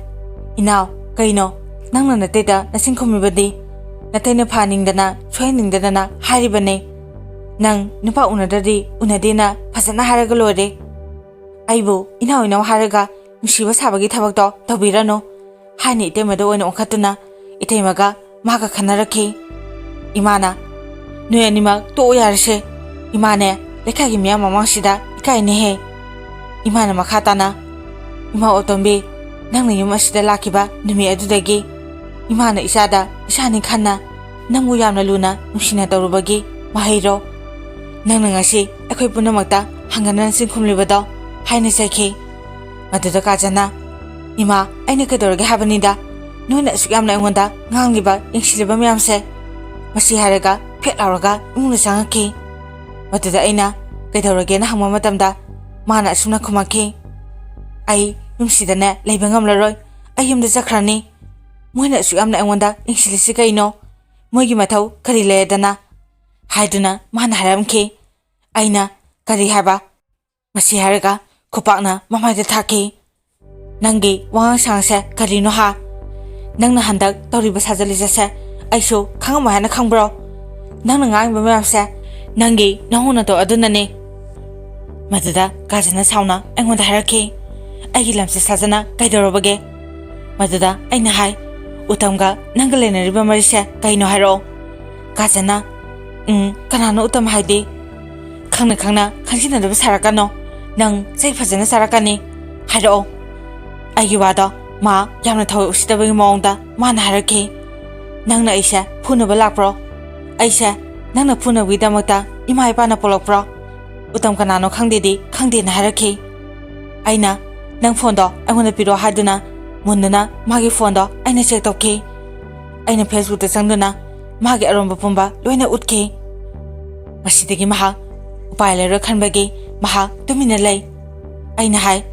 "ꯏꯅꯥꯎ, ꯀꯩꯅꯣ ꯅꯪꯅ ꯅꯇꯩꯗ ꯅꯆꯤꯟ ꯈꯨꯝꯃꯤꯕꯗꯤ? ꯅꯇꯩꯅ ꯐꯍꯟꯅꯤꯡꯗꯅ, ꯁꯣꯏꯍꯟꯅꯤꯡꯗꯗꯅ ꯍꯥꯏꯔꯤꯕꯅꯦ꯫ ꯅꯪ ꯅꯨꯄꯥ ꯎꯅꯗ꯭ꯔꯗꯤ ꯎꯅꯗꯦꯅ ꯐꯖꯅ ꯍꯥꯏꯔꯒ ꯂꯣꯏꯔꯦ꯫ ꯑꯩꯕꯨ ꯏꯅꯥꯎ ꯏꯅꯥꯎ ꯍꯥꯏꯔꯒ ꯅꯨꯡꯁꯤꯕ ꯁꯥꯕꯒꯤ ꯊꯕꯛꯇꯣ ꯇꯧꯕꯤꯔꯅꯨ" ꯍꯥꯏꯅ ꯏꯇꯩꯃꯗ ꯑꯣꯏꯅ ꯑꯣꯟꯈꯠꯇꯨꯅ ꯏꯇꯩꯃꯒ ꯃꯥꯒ ꯈꯟꯅꯔꯛꯈꯤ꯫ ꯏꯃꯥꯅ, "ꯅꯣꯏ ꯑꯅꯤꯃꯛ ꯇꯣꯛꯑꯣ ꯌꯥꯔꯦꯁꯦ꯫ ꯏꯃꯥꯅꯦ, ꯂꯩꯀꯥꯏꯒꯤ ꯃꯤꯌꯥꯝ ꯃꯃꯥꯡꯁꯤꯗ ꯏꯀꯥꯏꯅꯦꯍꯦ"꯫ ꯏꯃꯥꯅ ꯃꯈꯥ ꯇꯥꯅ, "ꯏꯃꯥ ꯑꯣꯇꯣꯝꯕꯤ, ꯅꯪꯅ ꯌꯨꯝ ꯑꯁꯤꯗ ꯂꯥꯛꯈꯤꯕ ꯅꯨꯃꯤꯠ ꯑꯗꯨꯗꯒꯤ ꯏꯃꯥꯅ ꯏꯆꯥꯗ ꯏꯆꯥꯅꯤ ꯈꯟꯅ ꯅꯪꯕꯨ ꯌꯥꯝꯅ ꯂꯨꯅ ꯅꯨꯡꯁꯤꯅ ꯇꯧꯔꯨꯕꯒꯤ ꯃꯍꯩꯔꯣ? ꯅꯪꯅ ꯉꯁꯤ ꯑꯩꯈꯣꯏ ꯄꯨꯝꯅꯃꯛꯇ ꯍꯪꯒꯅꯅ ꯆꯤꯟꯈꯨꯝꯂꯤꯕꯗꯣ?" ꯍꯥꯏꯅ ꯆꯩꯈꯤ꯫ ꯃꯗꯨꯗ ꯀꯥꯖꯜꯅ, "ꯏꯃꯥ, ꯑꯩꯅ ꯀꯩꯗꯧꯔꯒꯦ ꯍꯥꯏꯕꯅꯤꯗ? ꯅꯣꯏꯅ ꯑꯁꯨꯛ ꯌꯥꯝꯅ ꯑꯩꯉꯣꯟꯗ ꯉꯥꯡꯂꯤꯕ, ꯌꯦꯡꯁꯤꯜꯂꯤꯕ ꯃꯌꯥꯝꯁꯦ?" ꯃꯁꯤ ꯍꯥꯏꯔꯒ ꯐꯦꯠ ꯂꯥꯎꯔꯒ ꯏꯃꯨꯡꯗ ꯆꯪꯉꯛꯈꯤ꯫ ꯃꯗꯨꯗ ꯑꯩꯅ ꯀꯩꯗꯧꯔꯒꯦꯅ ꯍꯪꯕ ꯃꯇꯝꯗ ꯃꯥꯅ ꯑꯁꯨꯝꯅ ꯈꯨꯝꯃꯛꯈꯤ, "ꯑꯩ ꯌꯨꯝꯁꯤꯗꯅꯦ ꯂꯩꯕ ꯉꯝꯂꯔꯣꯏ꯫ ꯑꯩ ꯌꯨꯝꯗ ꯆꯠꯈ꯭ꯔꯅꯤ꯫ ꯃꯣꯏꯅ ꯑꯁꯨꯛ ꯌꯥꯝꯅ ꯑꯩꯉꯣꯟꯗ ꯌꯦꯡꯁꯤꯜꯂꯤꯁꯤ ꯀꯩꯅꯣ? ꯃꯣꯏꯒꯤ ꯃꯊꯧ ꯀꯔꯤ ꯂꯩꯔꯗꯅ?" ꯍꯥꯏꯗꯨꯅ ꯃꯥꯅ ꯍꯥꯏꯔꯝꯈꯤ꯫ ꯑꯩꯅ, "ꯀꯔꯤ ꯍꯥꯏꯕ?" ꯃꯁꯤ ꯍꯥꯏꯔꯒ ꯈꯨꯄꯥꯛꯅ ꯃꯃꯥꯏꯗ ꯊꯥꯈꯤ꯫ "ꯅꯪꯒꯤ ꯋꯥꯉꯥꯡ ꯁꯉꯥꯡꯁꯦ ꯀꯔꯤꯅꯣ ꯍꯥ? ꯅꯪꯅ ꯍꯟꯗꯛ ꯇꯧꯔꯤꯕ ꯁꯥꯖꯜ ꯂꯤꯆꯠꯁꯦ ꯑꯩꯁꯨ ꯈꯪꯉꯝꯃꯣꯏ ꯍꯥꯏꯅ ꯈꯪꯕ꯭ꯔꯣ? ꯅꯪꯅ ꯉꯥꯡꯉꯤꯕ ꯃꯌꯥꯝꯁꯦ ꯅꯪꯒꯤ ꯅꯍꯧ ꯅꯇꯧ ꯑꯗꯨꯅꯅꯦ"꯫ ꯃꯗꯨꯗ ꯀꯥꯖꯜꯅ ꯁꯥꯎꯅ ꯑꯩꯉꯣꯟꯗ ꯍꯥꯏꯔꯛꯈꯤ, "ꯑꯩꯒꯤ ꯂꯝꯆꯠ ꯁꯥꯖꯅ ꯀꯩꯗꯧꯔꯕꯒꯦ?" ꯃꯗꯨꯗ ꯑꯩꯅ ꯍꯥꯏ, "ꯎꯇꯝꯒ ꯅꯪꯒ ꯂꯩꯅꯔꯤꯕ ꯃꯔꯤꯁꯦ ꯀꯩꯅꯣ ꯍꯥꯏꯔꯛꯑꯣ"꯫ ꯀꯥꯖꯜꯅ, "ꯎꯝ, ꯀꯅꯥꯅꯣ ꯎꯇꯝ ꯍꯥꯏꯗꯤ? ꯈꯪꯅ ꯈꯪꯅ ꯈꯪꯖꯤꯟꯅꯗꯕ ꯁꯥꯔꯛꯀꯅꯣ꯫ ꯅꯪ ꯆꯩ ꯐꯖꯅ ꯆꯥꯔꯛꯀꯅꯤ꯫ ꯍꯥꯏꯔꯛꯑꯣ"꯫ ꯑꯩꯒꯤ ꯋꯥꯗꯣ ꯃꯥ ꯌꯥꯝꯅ ꯊꯋꯥꯏ ꯎꯁꯤꯠꯇꯕꯒꯤ ꯃꯑꯣꯡꯗ ꯃꯥꯅ ꯍꯥꯏꯔꯛꯈꯤ, "ꯅꯪꯅ ꯑꯩꯁꯦ ꯐꯨꯅꯕ ꯂꯥꯛꯄ꯭ꯔꯣ? ꯑꯩꯁꯦ ꯅꯪꯅ ꯐꯨꯅꯕꯒꯤꯗꯃꯛꯇ ꯏꯃꯥ ꯏꯄꯥꯅ ꯄꯣꯛꯂꯛꯄ꯭ꯔꯣ? ꯎꯇꯝ ꯀꯅꯥꯅꯣ ꯈꯪꯗꯦꯗꯤ ꯈꯪꯗꯦꯅ" ꯍꯥꯏꯔꯛꯈꯤ꯫ ꯑꯩꯅ, "ꯅꯪ ꯐꯣꯟꯗꯣ ꯑꯩꯉꯣꯟꯗ ꯄꯤꯔꯛꯑꯣ" ꯍꯥꯏꯗꯨꯅ ꯃꯨꯟꯗꯨꯅ ꯃꯥꯒꯤ ꯐꯣꯟꯗꯣ ꯑꯩꯅ ꯆꯦꯛ ꯇꯧꯈꯤ꯫ ꯑꯩꯅ Facebook ꯇ ꯆꯪꯗꯨꯅ ꯃꯥꯒꯤ ꯑꯔꯣꯟꯕ ꯄꯨꯝꯕ ꯂꯣꯏꯅ ꯎꯠꯈꯤ꯫ ꯃꯁꯤꯗꯒꯤ ꯃꯍꯥꯛ ꯎꯄꯥꯏ ꯂꯩꯔꯣꯏ ꯈꯟꯕꯒꯤ ꯃꯍꯥꯛ ꯇꯨꯃꯤꯟꯅ ꯂꯩ꯫ ꯑꯩꯅ ꯍꯥꯏ,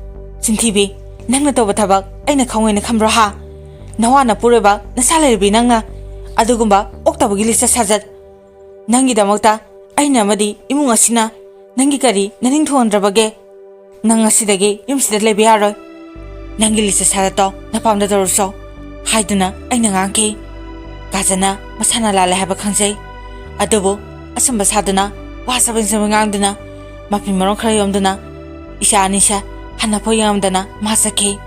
"ꯆꯤꯟꯊꯤꯕꯤ, ꯅꯪꯅ ꯇꯧꯕ ꯊꯕꯛ ꯑꯩꯅ ꯈꯪꯉꯣꯏꯅ ꯈꯟꯕ꯭ꯔꯣ ꯍꯥ? ꯅꯋꯥ ꯅꯄꯨꯔꯣꯏꯕ ꯅꯆꯥ ꯂꯩꯔꯕꯤ ꯅꯪꯅ ꯑꯗꯨꯒꯨꯝꯕ ꯑꯣꯛꯇꯕꯒꯤ ꯂꯤꯆꯠ ꯁꯥꯖꯠ꯫ ꯅꯪꯒꯤꯗꯃꯛꯇ ꯑꯩꯅ ꯑꯃꯗꯤ ꯏꯃꯨꯡ ꯑꯁꯤꯅ ꯅꯪꯒꯤ ꯀꯔꯤ ꯅꯅꯤꯡ ꯊꯨꯡꯍꯟꯗ꯭ꯔꯕꯒꯦ? ꯅꯪ ꯉꯁꯤꯗꯒꯤ ꯌꯨꯝꯁꯤꯗ ꯂꯩꯕ ꯌꯥꯔꯣꯏ꯫ ꯅꯪꯒꯤ ꯂꯤꯆꯠ ꯁꯥꯖꯠꯇꯣ ꯅꯄꯥꯝꯗ ꯇꯧꯔꯨꯆꯣ ꯍꯥꯏꯗꯨꯅ ꯑꯩꯅ ꯉꯥꯡꯈꯤ꯫ ꯀꯥꯖꯜꯅ ꯃꯁꯥꯅ ꯂꯥꯜꯂꯦ ꯍꯥꯏꯕ ꯈꯪꯖꯩ꯫ ꯑꯗꯨꯕꯨ ꯑꯆꯨꯝꯕ ꯁꯥꯗꯨꯅ ꯋꯥ ꯆꯕꯦꯡ ꯆꯕꯦꯡ ꯉꯥꯡꯗꯨꯅ ꯃꯐꯤ ꯃꯔꯣꯟ ꯈꯔ ꯌꯣꯝꯗꯨꯅ ꯏꯆꯥ ꯑꯅꯤꯁꯦ ꯍꯟꯅꯐꯥꯎ ꯌꯦꯡꯉꯝꯗꯅ ꯃꯥ ꯆꯠꯈꯤ꯫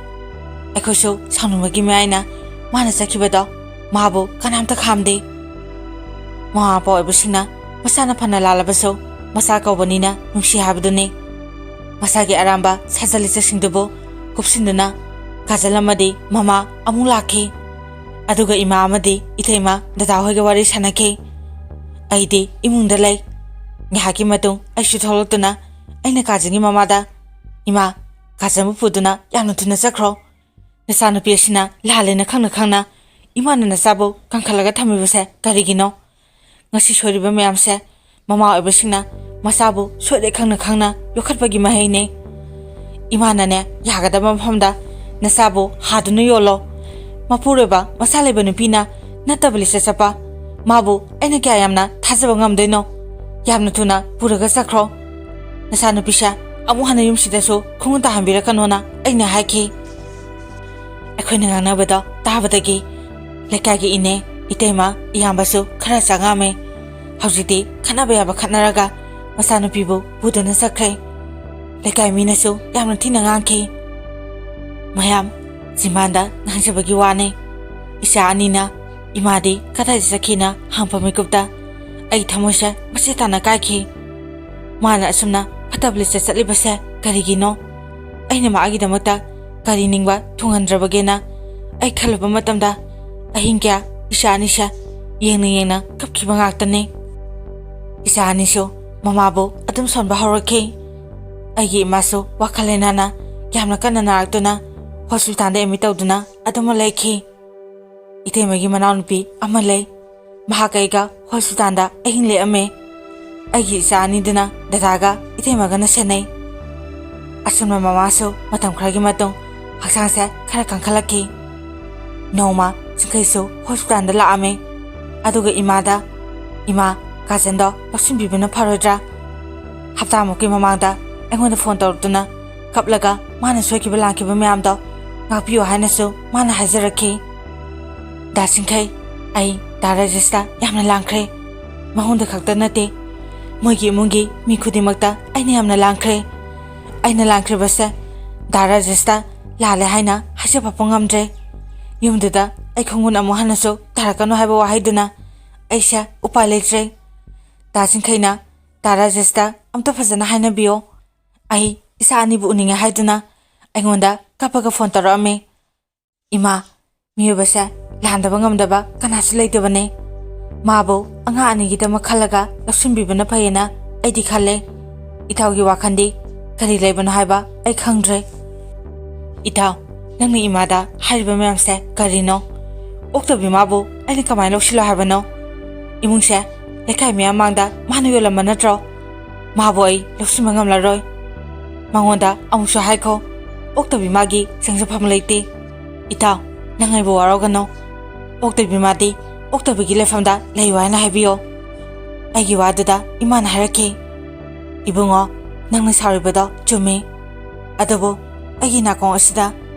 ꯑꯩꯈꯣꯏꯁꯨ ꯁꯥꯎꯅꯤꯡꯕꯒꯤ ꯃꯌꯥꯏꯅ ꯃꯥꯅ ꯆꯠꯈꯤꯕꯗꯣ ꯃꯥꯕꯨ ꯀꯅꯥꯝꯇ ꯈꯥꯝꯗꯦ꯫ ꯃꯃꯥ ꯃꯄꯥ ꯑꯣꯏꯕꯁꯤꯡꯅ ꯃꯆꯥꯅ ꯐꯅ ꯂꯥꯜꯂꯕꯁꯨ ꯃꯆꯥ ꯀꯧꯕꯅꯤꯅ ꯅꯨꯡꯁꯤ ꯍꯥꯏꯕꯗꯨꯅꯤ꯫ ꯃꯁꯥꯒꯤ ꯑꯔꯥꯟꯕ ꯁꯥꯖꯠ ꯂꯤꯆꯠꯁꯤꯡꯗꯨꯕꯨ ꯀꯨꯞꯁꯤꯟꯗꯨꯅ ꯀꯥꯖꯜ ꯑꯃꯗꯤ ꯃꯃꯥ ꯑꯃꯨꯛ ꯂꯥꯛꯈꯤ꯫ ꯑꯗꯨꯒ ꯏꯃꯥ ꯑꯃꯗꯤ ꯏꯇꯩꯃ ꯗꯗꯥ ꯍꯣꯏꯒ ꯋꯥꯔꯤ ꯁꯥꯟꯅꯈꯤ꯫ ꯑꯩꯗꯤ ꯏꯃꯨꯡꯗ ꯂꯩ꯫ ꯉꯥꯏꯍꯥꯛꯀꯤ ꯃꯇꯨꯡ ꯑꯩꯁꯨ ꯊꯣꯛꯂꯛꯇꯨꯅ ꯑꯩꯅ ꯀꯥꯖꯜꯒꯤ ꯃꯃꯥꯗ, "ꯏꯃꯥ, ꯀꯥꯖꯜꯕꯨ ꯄꯨꯗꯨꯅ ꯌꯥꯝꯅ ꯊꯨꯅ ꯆꯠꯈ꯭ꯔꯣ꯫ ꯅꯆꯥꯅꯨꯄꯤ ꯑꯁꯤꯅ ꯂꯥꯜꯂꯦꯅ ꯈꯪꯅ ꯈꯪꯅ ꯏꯃꯥꯅ ꯅꯆꯥꯕꯨ ꯀꯟꯈꯠꯂꯒ ꯊꯝꯃꯤꯕꯁꯦ ꯀꯔꯤꯒꯤꯅꯣ? ꯉꯁꯤ ꯁꯣꯏꯔꯤꯕ ꯃꯌꯥꯝꯁꯦ ꯃꯃꯥ ꯑꯣꯏꯕꯁꯤꯡꯅ ꯃꯆꯥꯕꯨ ꯁꯣꯏꯔꯦ ꯈꯪꯅ ꯈꯪꯅ ꯌꯣꯛꯈꯠꯄꯒꯤ ꯃꯍꯩꯅꯦ꯫ ꯏꯃꯥꯅꯅꯦ ꯌꯥꯒꯗꯕ ꯃꯐꯝꯗ ꯅꯆꯥꯕꯨ ꯍꯥꯗꯨꯅ ꯌꯣꯜꯂꯣ꯫ ꯃꯄꯨꯔꯣꯏꯕ ꯃꯆꯥ ꯂꯩꯕ ꯅꯨꯄꯤꯅ ꯅꯠꯇꯕ ꯂꯤꯆꯠ ꯆꯠꯄ ꯃꯥꯕꯨ ꯑꯩꯅ ꯀꯌꯥ ꯌꯥꯝꯅ ꯊꯥꯖꯕ ꯉꯝꯗꯣꯏꯅꯣ? ꯌꯥꯝꯅ ꯊꯨꯅ ꯄꯨꯔꯒ ꯆꯠꯈ꯭ꯔꯣ꯫ ꯅꯆꯥꯅꯨꯄꯤꯁꯦ ꯑꯃꯨꯛ ꯍꯟꯅ ꯌꯨꯝꯁꯤꯗꯁꯨ ꯈꯣꯡꯎ ꯇꯥꯍꯟꯕꯤꯔꯛꯀꯅꯣꯅ ꯑꯩꯅ ꯍꯥꯏꯈꯤ"꯫ ꯑꯩꯈꯣꯏꯅ ꯉꯥꯡꯅꯕꯗꯣ ꯇꯥꯕꯗꯒꯤ ꯂꯩꯀꯥꯏꯒꯤ ꯏꯅꯦ, ꯏꯇꯩꯃ, ꯏꯌꯥꯝꯕꯁꯨ ꯈꯔ ꯆꯪꯉꯛꯑꯝꯃꯦ꯫ ꯍꯧꯖꯤꯛꯇꯤ ꯈꯠꯅꯕ ꯌꯥꯕ ꯈꯠꯅꯔꯒ ꯃꯆꯥꯅꯨꯄꯤꯕꯨ ꯄꯨꯗꯨꯅ ꯆꯠꯈ꯭ꯔꯦ꯫ ꯂꯩꯀꯥꯏ ꯃꯤꯅꯁꯨ ꯌꯥꯝꯅ ꯊꯤꯅ ꯉꯥꯡꯈꯤ꯫ ꯃꯌꯥꯝ ꯆꯤꯝꯕꯥꯟꯗ ꯉꯥꯡꯖꯕꯒꯤ ꯋꯥꯅꯤ꯫ ꯏꯆꯥ ꯑꯅꯤꯅ ꯏꯃꯥꯗꯤ ꯀꯗꯥꯏꯗ ꯆꯠꯈꯤꯅ ꯍꯪꯉꯛꯄ ꯃꯤꯀꯨꯞꯇ ꯑꯩ ꯊꯃꯣꯏꯁꯦ ꯃꯆꯦꯠ ꯇꯥꯅ ꯀꯥꯏꯈꯤ꯫ ꯃꯥꯅ ꯑꯁꯨꯝꯅ ꯐꯠꯇꯕ ꯂꯤꯆꯠ ꯆꯠꯂꯤꯕꯁꯦ ꯀꯔꯤꯒꯤꯅꯣ? ꯑꯩꯅ ꯃꯥꯒꯤꯗꯃꯛꯇ ꯀꯔꯤ ꯅꯤꯡꯕ ꯊꯨꯡꯍꯟꯗ꯭ꯔꯕꯒꯦꯅ ꯑꯩ ꯈꯜꯂꯨꯕ ꯃꯇꯝꯗ ꯑꯍꯤꯡ ꯀꯌꯥ ꯏꯆꯥ ꯑꯅꯤꯁꯦ ꯌꯦꯡꯅ ꯌꯦꯡꯅ ꯀꯞꯈꯤꯕ ꯉꯥꯛꯇꯅꯤ꯫ ꯏꯆꯥ ꯑꯅꯤꯁꯨ ꯃꯃꯥꯕꯨ ꯑꯗꯨꯝ ꯁꯣꯟꯕ ꯍꯧꯔꯛꯈꯤ꯫ ꯑꯩꯒꯤ ꯏꯃꯥꯁꯨ ꯋꯥꯈꯜ ꯂꯩꯅꯥꯅ ꯌꯥꯝꯅ ꯀꯟꯅ ꯅꯥꯔꯛꯇꯨꯅ ꯍꯣꯁꯄꯤꯇꯥꯜꯗ ꯑꯦꯗꯃꯤꯠ ꯇꯧꯗꯨꯅ ꯑꯗꯨꯃꯛ ꯂꯩꯈꯤ꯫ ꯏꯇꯩꯃꯒꯤ ꯃꯅꯥꯎꯅꯨꯄꯤ ꯑꯃ ꯂꯩ꯫ ꯃꯍꯥꯛ ꯑꯩꯒ ꯍꯣꯁꯄꯤꯇꯥꯜꯗ ꯑꯍꯤꯡ ꯂꯦꯛꯑꯝꯃꯦ꯫ ꯑꯩꯒꯤ ꯏꯆꯥ ꯑꯅꯤꯗꯨꯅ ꯗꯗꯥꯒ ꯏꯇꯩꯃꯒꯅ ꯁꯦꯟꯅꯩ꯫ ꯑꯁꯨꯝꯅ ꯃꯃꯥꯁꯨ ꯃꯇꯝ ꯈꯔꯒꯤ ꯃꯇꯨꯡ ꯍꯛꯆꯥꯡꯁꯦ ꯈꯔ ꯀꯟꯈꯠꯂꯛꯈꯤ꯫ ꯅꯣꯡꯃ ꯆꯤꯡꯈꯩꯁꯨ ꯍꯣꯁꯄꯤꯇꯥꯜꯗ ꯂꯥꯛꯑꯝꯃꯤ꯫ ꯑꯗꯨꯒ ꯏꯃꯥꯗ, "ꯏꯃꯥ, ꯀꯥꯖꯟꯗꯣ ꯂꯧꯁꯤꯟꯕꯤꯕꯅ ꯐꯔꯣꯏꯗ꯭ꯔꯥ? ꯍꯞꯇꯥꯃꯨꯛꯀꯤ ꯃꯃꯥꯡꯗ ꯑꯩꯉꯣꯟꯗ ꯐꯣꯟ ꯇꯧꯔꯛꯇꯨꯅ ꯀꯞꯂꯒ ꯃꯥꯅ ꯁꯣꯏꯈꯤꯕ ꯂꯥꯟꯈꯤꯕ ꯃꯌꯥꯝꯗꯣ ꯉꯥꯛꯄꯤꯌꯨ ꯍꯥꯏꯅꯁꯨ ꯃꯥꯅ ꯍꯥꯏꯖꯔꯛꯈꯤ꯫" ꯗꯥ ꯆꯤꯡꯈꯩ, ꯑꯩ ꯗꯥ ꯔꯥꯖꯦꯁꯇ ꯌꯥꯝꯅ ꯂꯥꯟꯈ꯭ꯔꯦ꯫ ꯃꯉꯣꯟꯗ ꯈꯛꯇ ꯅꯠꯇꯦ, ꯃꯣꯏꯒꯤ ꯏꯃꯨꯡꯒꯤ ꯃꯤ ꯈꯨꯗꯤꯡꯃꯛꯇ ꯑꯩꯅ ꯌꯥꯝꯅ ꯂꯥꯟꯈ꯭ꯔꯦ꯫ ꯑꯩꯅ ꯂꯥꯟꯈ꯭ꯔꯤꯕꯁꯦ ꯗꯥ ꯔꯥꯖꯦꯁꯇ ꯂꯥꯜꯂꯦ ꯍꯥꯏꯅ ꯍꯥꯏꯖꯕ ꯉꯝꯗ꯭ꯔꯦ꯫ ꯌꯨꯝꯗꯨꯗ ꯑꯩ ꯈꯣꯡꯒꯨꯟ ꯑꯃꯨꯛ ꯍꯟꯅꯁꯨ ꯇꯥꯔꯛꯀꯅꯨ ꯍꯥꯏꯕ ꯋꯥꯍꯩꯗꯨꯅ ꯑꯩꯁꯦ ꯎꯄꯥꯏ ꯂꯩꯇ꯭ꯔꯦ꯫ ꯗꯥ ꯆꯤꯡꯈꯩꯅ ꯗꯥ ꯔꯥꯖꯦꯁꯇ ꯑꯝꯇ ꯐꯖꯅ ꯍꯥꯏꯅꯕꯤꯌꯣ꯫ ꯑꯩ ꯏꯆꯥ ꯑꯅꯤꯕꯨ ꯎꯅꯤꯡꯉꯦ ꯍꯥꯏꯗꯨꯅ ꯑꯩꯉꯣꯟꯗ ꯀꯞꯄꯒ ꯐꯣꯟ ꯇꯧꯔꯛꯑꯝꯃꯤ꯫ ꯏꯃꯥ, ꯃꯤꯑꯣꯏꯕꯁꯦ ꯂꯥꯟꯗꯕ ꯉꯝꯗꯕ ꯀꯅꯥꯁꯨ ꯂꯩꯇꯕꯅꯦ꯫ ꯃꯥꯕꯨ ꯑꯉꯥꯡ ꯑꯅꯤꯒꯤꯗꯃꯛ ꯈꯜꯂꯒ ꯂꯧꯁꯤꯟꯕꯤꯕꯅ ꯐꯩꯌꯦꯅ ꯑꯩꯗꯤ ꯈꯜꯂꯦ꯫ ꯏꯇꯥꯎꯒꯤ ꯋꯥꯈꯜꯗꯤ ꯀꯔꯤ ꯂꯩꯕꯅꯣ ꯍꯥꯏꯕ ꯑꯩ ꯈꯪꯗ꯭ꯔꯦ꯫ ꯏꯇꯥꯎ, ꯅꯪꯅ ꯏꯃꯥꯗ ꯍꯥꯏꯔꯤꯕ ꯃꯌꯥꯝꯁꯦ ꯀꯔꯤꯅꯣ? ꯑꯣꯛꯇꯕꯤ ꯃꯥꯕꯨ ꯑꯩꯅ ꯀꯃꯥꯏꯅ ꯂꯧꯁꯤꯜꯂꯣ ꯍꯥꯏꯕꯅꯣ? ꯏꯃꯨꯡꯁꯦ ꯂꯩꯀꯥꯏ ꯃꯌꯥꯝ ꯃꯥꯡꯗ ꯃꯥꯅ ꯌꯣꯜꯂꯝꯕ ꯅꯠꯇ꯭ꯔꯣ? ꯃꯥꯕꯨ ꯑꯩ ꯂꯧꯁꯤꯟꯕ ꯉꯝꯂꯔꯣꯏ꯫ ꯃꯉꯣꯟꯗ ꯑꯃꯨꯛꯁꯨ ꯍꯥꯏꯈꯣ, ꯑꯣꯛꯇꯕꯤ ꯃꯥꯒꯤ ꯆꯪꯖꯐꯝ ꯂꯩꯇꯦ꯫ ꯏꯇꯥꯎ, ꯅꯪ ꯑꯩꯕꯨ ꯋꯥꯔꯧꯒꯅꯨ꯫ ꯑꯣꯛꯇꯕꯤ ꯃꯥꯗꯤ ꯑꯣꯛꯇꯕꯤꯒꯤ ꯂꯩꯐꯝꯗ ꯂꯩꯌꯨ ꯍꯥꯏꯅ ꯍꯥꯏꯕꯤꯌꯣ꯫ ꯑꯩꯒꯤ ꯋꯥꯗꯨꯗ ꯏꯃꯥꯅ ꯍꯥꯏꯔꯛꯈꯤ, "ꯏꯕꯨꯡꯉꯣ, ꯅꯪꯅ ꯁꯥꯎꯔꯤꯕꯗꯣ ꯆꯨꯝꯃꯤ꯫ ꯑꯗꯨꯕꯨ ꯑꯩꯒꯤ ꯅꯥꯀꯣꯡ ꯑꯁꯤꯗ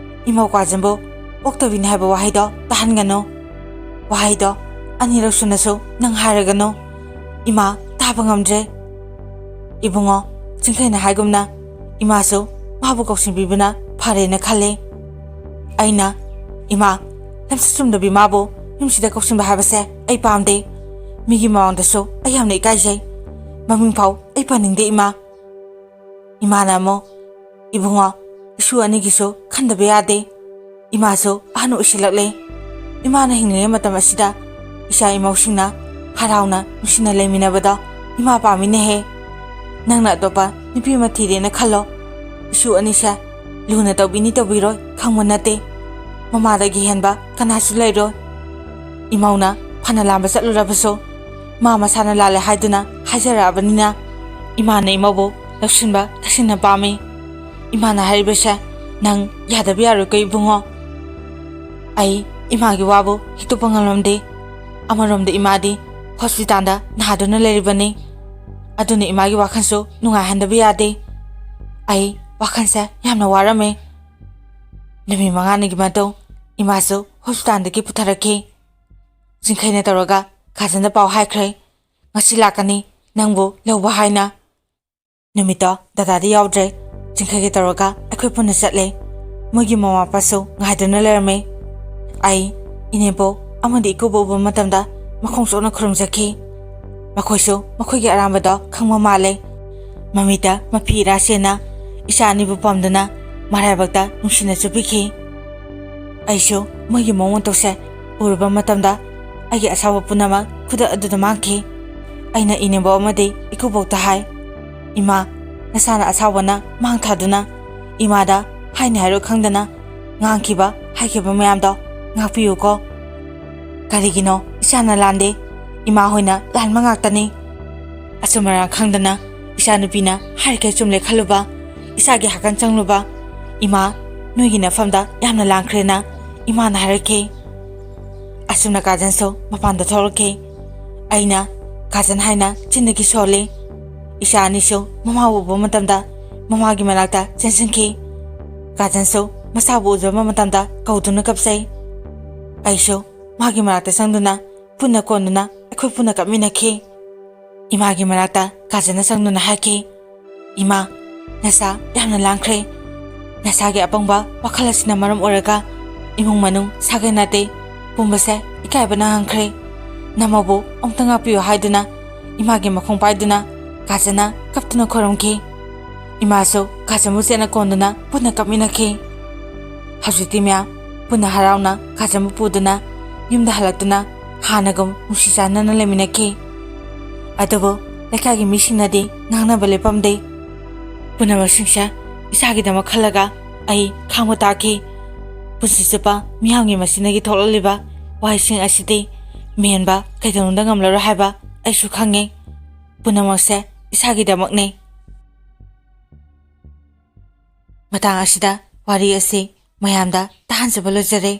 ꯏꯃꯧ ꯀ꯭ꯋꯥꯖꯟꯕꯨ ꯑꯣꯛꯇꯕꯤꯅꯤ ꯍꯥꯏꯕ ꯋꯥꯍꯩꯗꯣ ꯇꯥꯍꯟꯒꯅꯨ꯫ ꯋꯥꯍꯩꯗꯣ ꯑꯅꯤꯔꯛ ꯁꯨꯅꯁꯨ ꯅꯪ ꯍꯥꯏꯔꯒꯅꯨ꯫ ꯏꯃꯥ ꯇꯥꯕ ꯉꯝꯗ꯭ꯔꯦ꯫" ꯏꯕꯨꯡꯉꯣ, ꯆꯤꯡꯈꯩꯅ ꯍꯥꯏꯒꯨꯝꯅ ꯏꯃꯥꯁꯨ ꯃꯥꯕꯨ ꯀꯧꯁꯤꯟꯕꯤꯕꯅ ꯐꯔꯦꯅ ꯈꯜꯂꯦ꯫ ꯑꯩꯅ, "ꯏꯃꯥ, ꯂꯝꯆꯠ ꯆꯨꯝꯗꯕꯤ ꯃꯥꯕꯨ ꯌꯨꯝꯁꯤꯗ ꯀꯧꯁꯤꯟꯕ ꯍꯥꯏꯕꯁꯦ ꯑꯩ ꯄꯥꯝꯗꯦ꯫ ꯃꯤꯒꯤ ꯃꯃꯥꯡꯗꯁꯨ ꯑꯩ ꯌꯥꯝꯅ ꯏꯀꯥꯏꯖꯩ꯫ ꯃꯃꯤꯡ ꯐꯥꯎ ꯑꯩ ꯄꯟꯅꯤꯡꯗꯦ, ꯏꯃꯥ꯫" ꯏꯃꯥꯅ ꯑꯃꯨꯛ, "ꯏꯕꯨꯡꯉꯣ, ꯏꯁꯨ ꯑꯅꯤꯒꯤꯁꯨ ꯈꯟꯗꯕ ꯌꯥꯗꯦ꯫ ꯏꯃꯥꯁꯨ ꯑꯍꯟ ꯑꯣꯏꯁꯤꯜꯂꯛꯂꯦ꯫ ꯏꯃꯥꯅ ꯍꯤꯡꯂꯤꯉꯩ ꯃꯇꯝ ꯑꯁꯤꯗ ꯏꯆꯥ ꯏꯃꯧꯁꯤꯡꯅ ꯍꯔꯥꯎꯅ ꯅꯨꯡꯁꯤꯅ ꯂꯩꯃꯤꯟꯅꯕꯗꯣ ꯏꯃꯥ ꯄꯥꯝꯃꯤꯅꯦꯍꯦ꯫ ꯅꯪꯅ ꯑꯇꯣꯞꯄ ꯅꯨꯄꯤ ꯑꯃ ꯊꯤꯔꯦꯅ ꯈꯜꯂꯣ꯫ ꯏꯁꯨ ꯑꯅꯤꯁꯦ ꯂꯨꯅ ꯇꯧꯕꯤꯅꯤ ꯇꯧꯕꯤꯔꯣꯏ ꯈꯪꯕ ꯅꯠꯇꯦ꯫ ꯃꯃꯥꯗꯒꯤ ꯍꯦꯟꯕ ꯀꯅꯥꯁꯨ ꯂꯩꯔꯣꯏ꯫ ꯏꯃꯧꯅ ꯐꯅ ꯂꯥꯝꯕ ꯆꯠꯂꯨꯔꯕꯁꯨ ꯃꯥ ꯃꯁꯥꯅ ꯂꯥꯜꯂꯦ ꯍꯥꯏꯗꯨꯅ ꯍꯥꯏꯖꯔꯛꯑꯕꯅꯤꯅ ꯏꯃꯥꯅ ꯏꯃꯧꯕꯨ ꯂꯧꯁꯤꯟꯕ ꯇꯁꯦꯡꯅ ꯄꯥꯝꯃꯤ꯫ ꯏꯃꯥꯅ ꯍꯥꯏꯔꯤꯕꯁꯦ "ꯅꯪ ꯌꯥꯗꯕ ꯌꯥꯔꯣꯏꯀꯣ ꯏꯕꯨꯡꯉꯣ꯫ ꯑꯩ ꯏꯃꯥꯒꯤ ꯋꯥꯕꯨ ꯍꯤꯛꯇꯣꯛꯄ ꯉꯝꯂꯝꯗꯦ꯫ ꯑꯃꯔꯣꯝꯗ ꯏꯃꯥꯗꯤ ꯍꯣꯁꯄꯤꯇꯥꯜꯗ ꯅꯥꯗꯨꯅ ꯂꯩꯔꯤꯕꯅꯤ꯫ ꯑꯗꯨꯅ ꯏꯃꯥꯒꯤ ꯋꯥꯈꯜꯁꯨ ꯅꯨꯡꯉꯥꯏꯍꯟꯗꯕ ꯌꯥꯗꯦ꯫ ꯑꯩ ꯋꯥꯈꯜꯁꯦ ꯌꯥꯝꯅ ꯋꯥꯔꯝꯃꯦ"꯫ ꯅꯨꯃꯤꯠ ꯃꯉꯥꯅꯤꯒꯤ ꯃꯇꯨꯡ ꯏꯃꯥꯁꯨ ꯍꯣꯁꯄꯤꯇꯥꯜꯗꯒꯤ ꯄꯨꯊꯔꯛꯈꯤ꯫ ꯆꯤꯡꯈꯩꯅ ꯇꯧꯔꯒ ꯀꯥꯖꯟꯗ ꯄꯥꯎ ꯍꯥꯏꯈ꯭ꯔꯦ, "ꯉꯁꯤ ꯂꯥꯛꯀꯅꯤ ꯅꯪꯕꯨ ꯂꯧꯕ" ꯍꯥꯏꯅ꯫ ꯅꯨꯃꯤꯠꯇꯣ ꯗꯗꯥꯗꯤ ꯌꯥꯎꯗ꯭ꯔꯦ꯫ ꯆꯤꯡꯈꯩꯒ ꯇꯧꯔꯒ ꯑꯩꯈꯣꯏ ꯄꯨꯟꯅ ꯆꯠꯂꯦ꯫ ꯃꯣꯏꯒꯤ ꯃꯃꯥ ꯃꯄꯥꯁꯨ ꯉꯥꯏꯗꯨꯅ ꯂꯩꯔꯝꯃꯦ꯫ ꯑꯩ ꯏꯅꯦꯝꯕꯣꯛ ꯑꯃꯗꯤ ꯏꯀꯨꯕꯣꯛ ꯎꯕ ꯃꯇꯝꯗ ꯃꯈꯣꯡ ꯁꯣꯛꯅ ꯈꯨꯔꯨꯝꯖꯈꯤ꯫ ꯃꯈꯣꯏꯁꯨ ꯃꯈꯣꯏꯒꯤ ꯑꯔꯥꯟꯕꯗꯣ ꯈꯪꯕ ꯃꯥꯜꯂꯦ꯫ ꯃꯃꯤꯠꯇ ꯃꯄꯤ ꯏꯔꯥ ꯆꯦꯟꯅ ꯏꯆꯥ ꯑꯅꯤꯕꯨ ꯄꯝꯗꯨꯅ ꯃꯔꯥꯏꯕꯛꯇ ꯅꯨꯡꯁꯤꯅ ꯆꯨꯞꯄꯤꯈꯤ꯫ ꯑꯩꯁꯨ ꯃꯣꯏꯒꯤ ꯃꯑꯣꯡ ꯃꯇꯧꯁꯦ ꯎꯔꯨꯕ ꯃꯇꯝꯗ ꯑꯩꯒꯤ ꯑꯁꯥꯎꯕ ꯄꯨꯝꯅꯃꯛ ꯈꯨꯗꯛ ꯑꯗꯨꯗ ꯃꯥꯡꯈꯤ꯫ ꯑꯩꯅ ꯏꯅꯦꯝꯕꯣꯛ ꯑꯃꯗꯤ ꯏꯀꯨꯕꯣꯛꯇ ꯍꯥꯏ, "ꯏꯃꯥ, ꯅꯁꯥꯅ ꯑꯁꯥꯎꯕꯅ ꯃꯥꯡ ꯊꯥꯗꯨꯅ ꯏꯃꯥꯗ ꯍꯥꯏꯅꯤ ꯍꯥꯏꯔꯣꯏ ꯈꯪꯗꯅ ꯉꯥꯡꯈꯤꯕ ꯍꯥꯏꯈꯤꯕ ꯃꯌꯥꯝꯗꯣ ꯉꯥꯛꯄꯤꯌꯨꯀꯣ꯫ ꯀꯔꯤꯒꯤꯅꯣ ꯏꯆꯥꯅ ꯂꯥꯟꯗꯦ, ꯏꯃꯥ ꯍꯣꯏꯅ ꯂꯥꯟꯕ ꯉꯥꯛꯇꯅꯤ꯫ ꯑꯆꯨꯝ ꯑꯔꯥꯟ ꯈꯪꯗꯅ ꯏꯆꯥꯅꯨꯄꯤꯅ ꯍꯥꯏꯔꯤꯈꯩ ꯆꯨꯝꯂꯦ ꯈꯜꯂꯨꯕ, ꯏꯆꯥꯒꯤ ꯍꯥꯀꯟ ꯆꯪꯂꯨꯕ, ꯏꯃꯥ, ꯅꯣꯏꯒꯤ ꯅꯐꯝꯗ ꯌꯥꯝꯅ ꯂꯥꯟꯈ꯭ꯔꯦꯅ" ꯏꯃꯥꯅ ꯍꯥꯏꯔꯛꯈꯤ꯫ ꯑꯁꯨꯝꯅ ꯀꯥꯖꯟꯁꯨ ꯃꯄꯥꯟꯗ ꯊꯣꯛꯂꯛꯈꯤ꯫ ꯑꯩꯅ ꯀꯥꯖꯟ ꯍꯥꯏꯅ ꯆꯤꯟꯗꯒꯤ ꯁꯣꯜꯂꯤ꯫ ꯏꯆꯥ ꯑꯅꯤꯁꯨ ꯃꯃꯥ ꯎꯕ ꯃꯇꯝꯗ ꯃꯃꯥꯒꯤ ꯃꯅꯥꯛꯇ ꯆꯦꯟꯁꯤꯟꯈꯤ꯫ ꯀꯥꯖꯟꯁꯨ ꯃꯆꯥꯕꯨ ꯎꯖꯕ ꯃꯇꯝꯗ ꯀꯧꯗꯨꯅ ꯀꯞꯆꯩ꯫ ꯑꯩꯁꯨ ꯃꯥꯒꯤ ꯃꯅꯥꯛꯇ ꯆꯪꯗꯨꯅ ꯄꯨꯟꯅ ꯀꯣꯟꯗꯨꯅ ꯑꯩꯈꯣꯏ ꯄꯨꯟꯅ ꯀꯞꯃꯤꯟꯅꯈꯤ꯫ ꯏꯃꯥꯒꯤ ꯃꯅꯥꯛꯇ ꯀꯥꯖꯟꯅ ꯆꯪꯗꯨꯅ ꯍꯥꯏꯈꯤ, "ꯏꯃꯥ, ꯅꯁꯥ ꯌꯥꯝꯅ ꯂꯥꯡꯈ꯭ꯔꯦ꯫ ꯅꯁꯥꯒꯤ ꯑꯄꯪꯕ ꯋꯥꯈꯜ ꯑꯁꯤꯅ ꯃꯔꯝ ꯑꯣꯏꯔꯒ ꯏꯃꯨꯡ ꯃꯅꯨꯡ ꯁꯥꯒꯩ ꯅꯥꯇꯩ ꯄꯨꯝꯕꯁꯦ ꯏꯀꯥꯏꯕꯅ ꯍꯪꯈ꯭ꯔꯦ꯫ ꯅꯃꯧꯕꯨ ꯑꯃꯨꯛꯇ ꯉꯥꯛꯄꯤꯌꯨ" ꯍꯥꯏꯗꯨꯅ ꯏꯃꯥꯒꯤ ꯃꯈꯣꯡ ꯄꯥꯏꯗꯨꯅ ꯀꯥꯖꯟꯅ ꯀꯞꯇꯨꯅ ꯈꯣꯏꯔꯝꯈꯤ꯫ ꯏꯃꯥꯁꯨ ꯀꯥꯖꯟꯕꯨ ꯆꯦꯠꯅ ꯀꯣꯟꯗꯨꯅ ꯄꯨꯟꯅ ꯀꯞꯃꯤꯟꯅꯈꯤ꯫ ꯍꯧꯖꯤꯛꯇꯤ ꯃꯌꯥꯝ ꯄꯨꯟꯅ ꯍꯔꯥꯎꯅ ꯀꯥꯖꯟꯕꯨ ꯄꯨꯗꯨꯅ ꯌꯨꯝꯗ ꯍꯜꯂꯛꯇꯨꯅ ꯍꯥꯟꯅꯒꯨꯝ ꯅꯨꯡꯁꯤ ꯆꯥꯟꯅꯅ ꯂꯩꯃꯤꯟꯅꯈꯤ꯫ ꯑꯗꯨꯕꯨ ꯂꯩꯀꯥꯏꯒꯤ ꯃꯤꯁꯤꯡꯅꯗꯤ ꯉꯥꯡꯅꯕ ꯂꯦꯞꯄꯝꯗꯦ꯫ ꯄꯨꯝꯅꯃꯛꯁꯤꯡꯁꯦ ꯏꯆꯥꯒꯤꯗꯃꯛ ꯈꯜꯂꯒ ꯑꯩ ꯈꯥꯡꯕ ꯇꯥꯈꯤ꯫ ꯄꯨꯟꯁꯤ ꯆꯨꯞꯄ ꯃꯤꯌꯥꯝꯒꯤ ꯃꯆꯤꯟꯗꯒꯤ ꯊꯣꯛꯂꯛꯂꯤꯕ ꯋꯥꯍꯩꯁꯤꯡ ꯑꯁꯤꯗꯤ ꯃꯦꯟꯕ ꯀꯩꯗꯧꯅꯨꯡꯗ ꯉꯝꯂꯔꯣꯏ ꯍꯥꯏꯕ ꯑꯩꯁꯨ ꯈꯪꯉꯤ꯫ ꯄꯨꯝꯅꯃꯛꯁꯦ ꯏꯁꯥꯒꯤꯗꯃꯛꯅꯤ꯫ ꯃꯇꯥꯡ ꯑꯁꯤꯗ ꯋꯥꯔꯤ ꯑꯁꯤ ꯃꯌꯥꯝꯗ ꯇꯥꯍꯟꯖꯕ ꯂꯣꯏꯖꯔꯦ꯫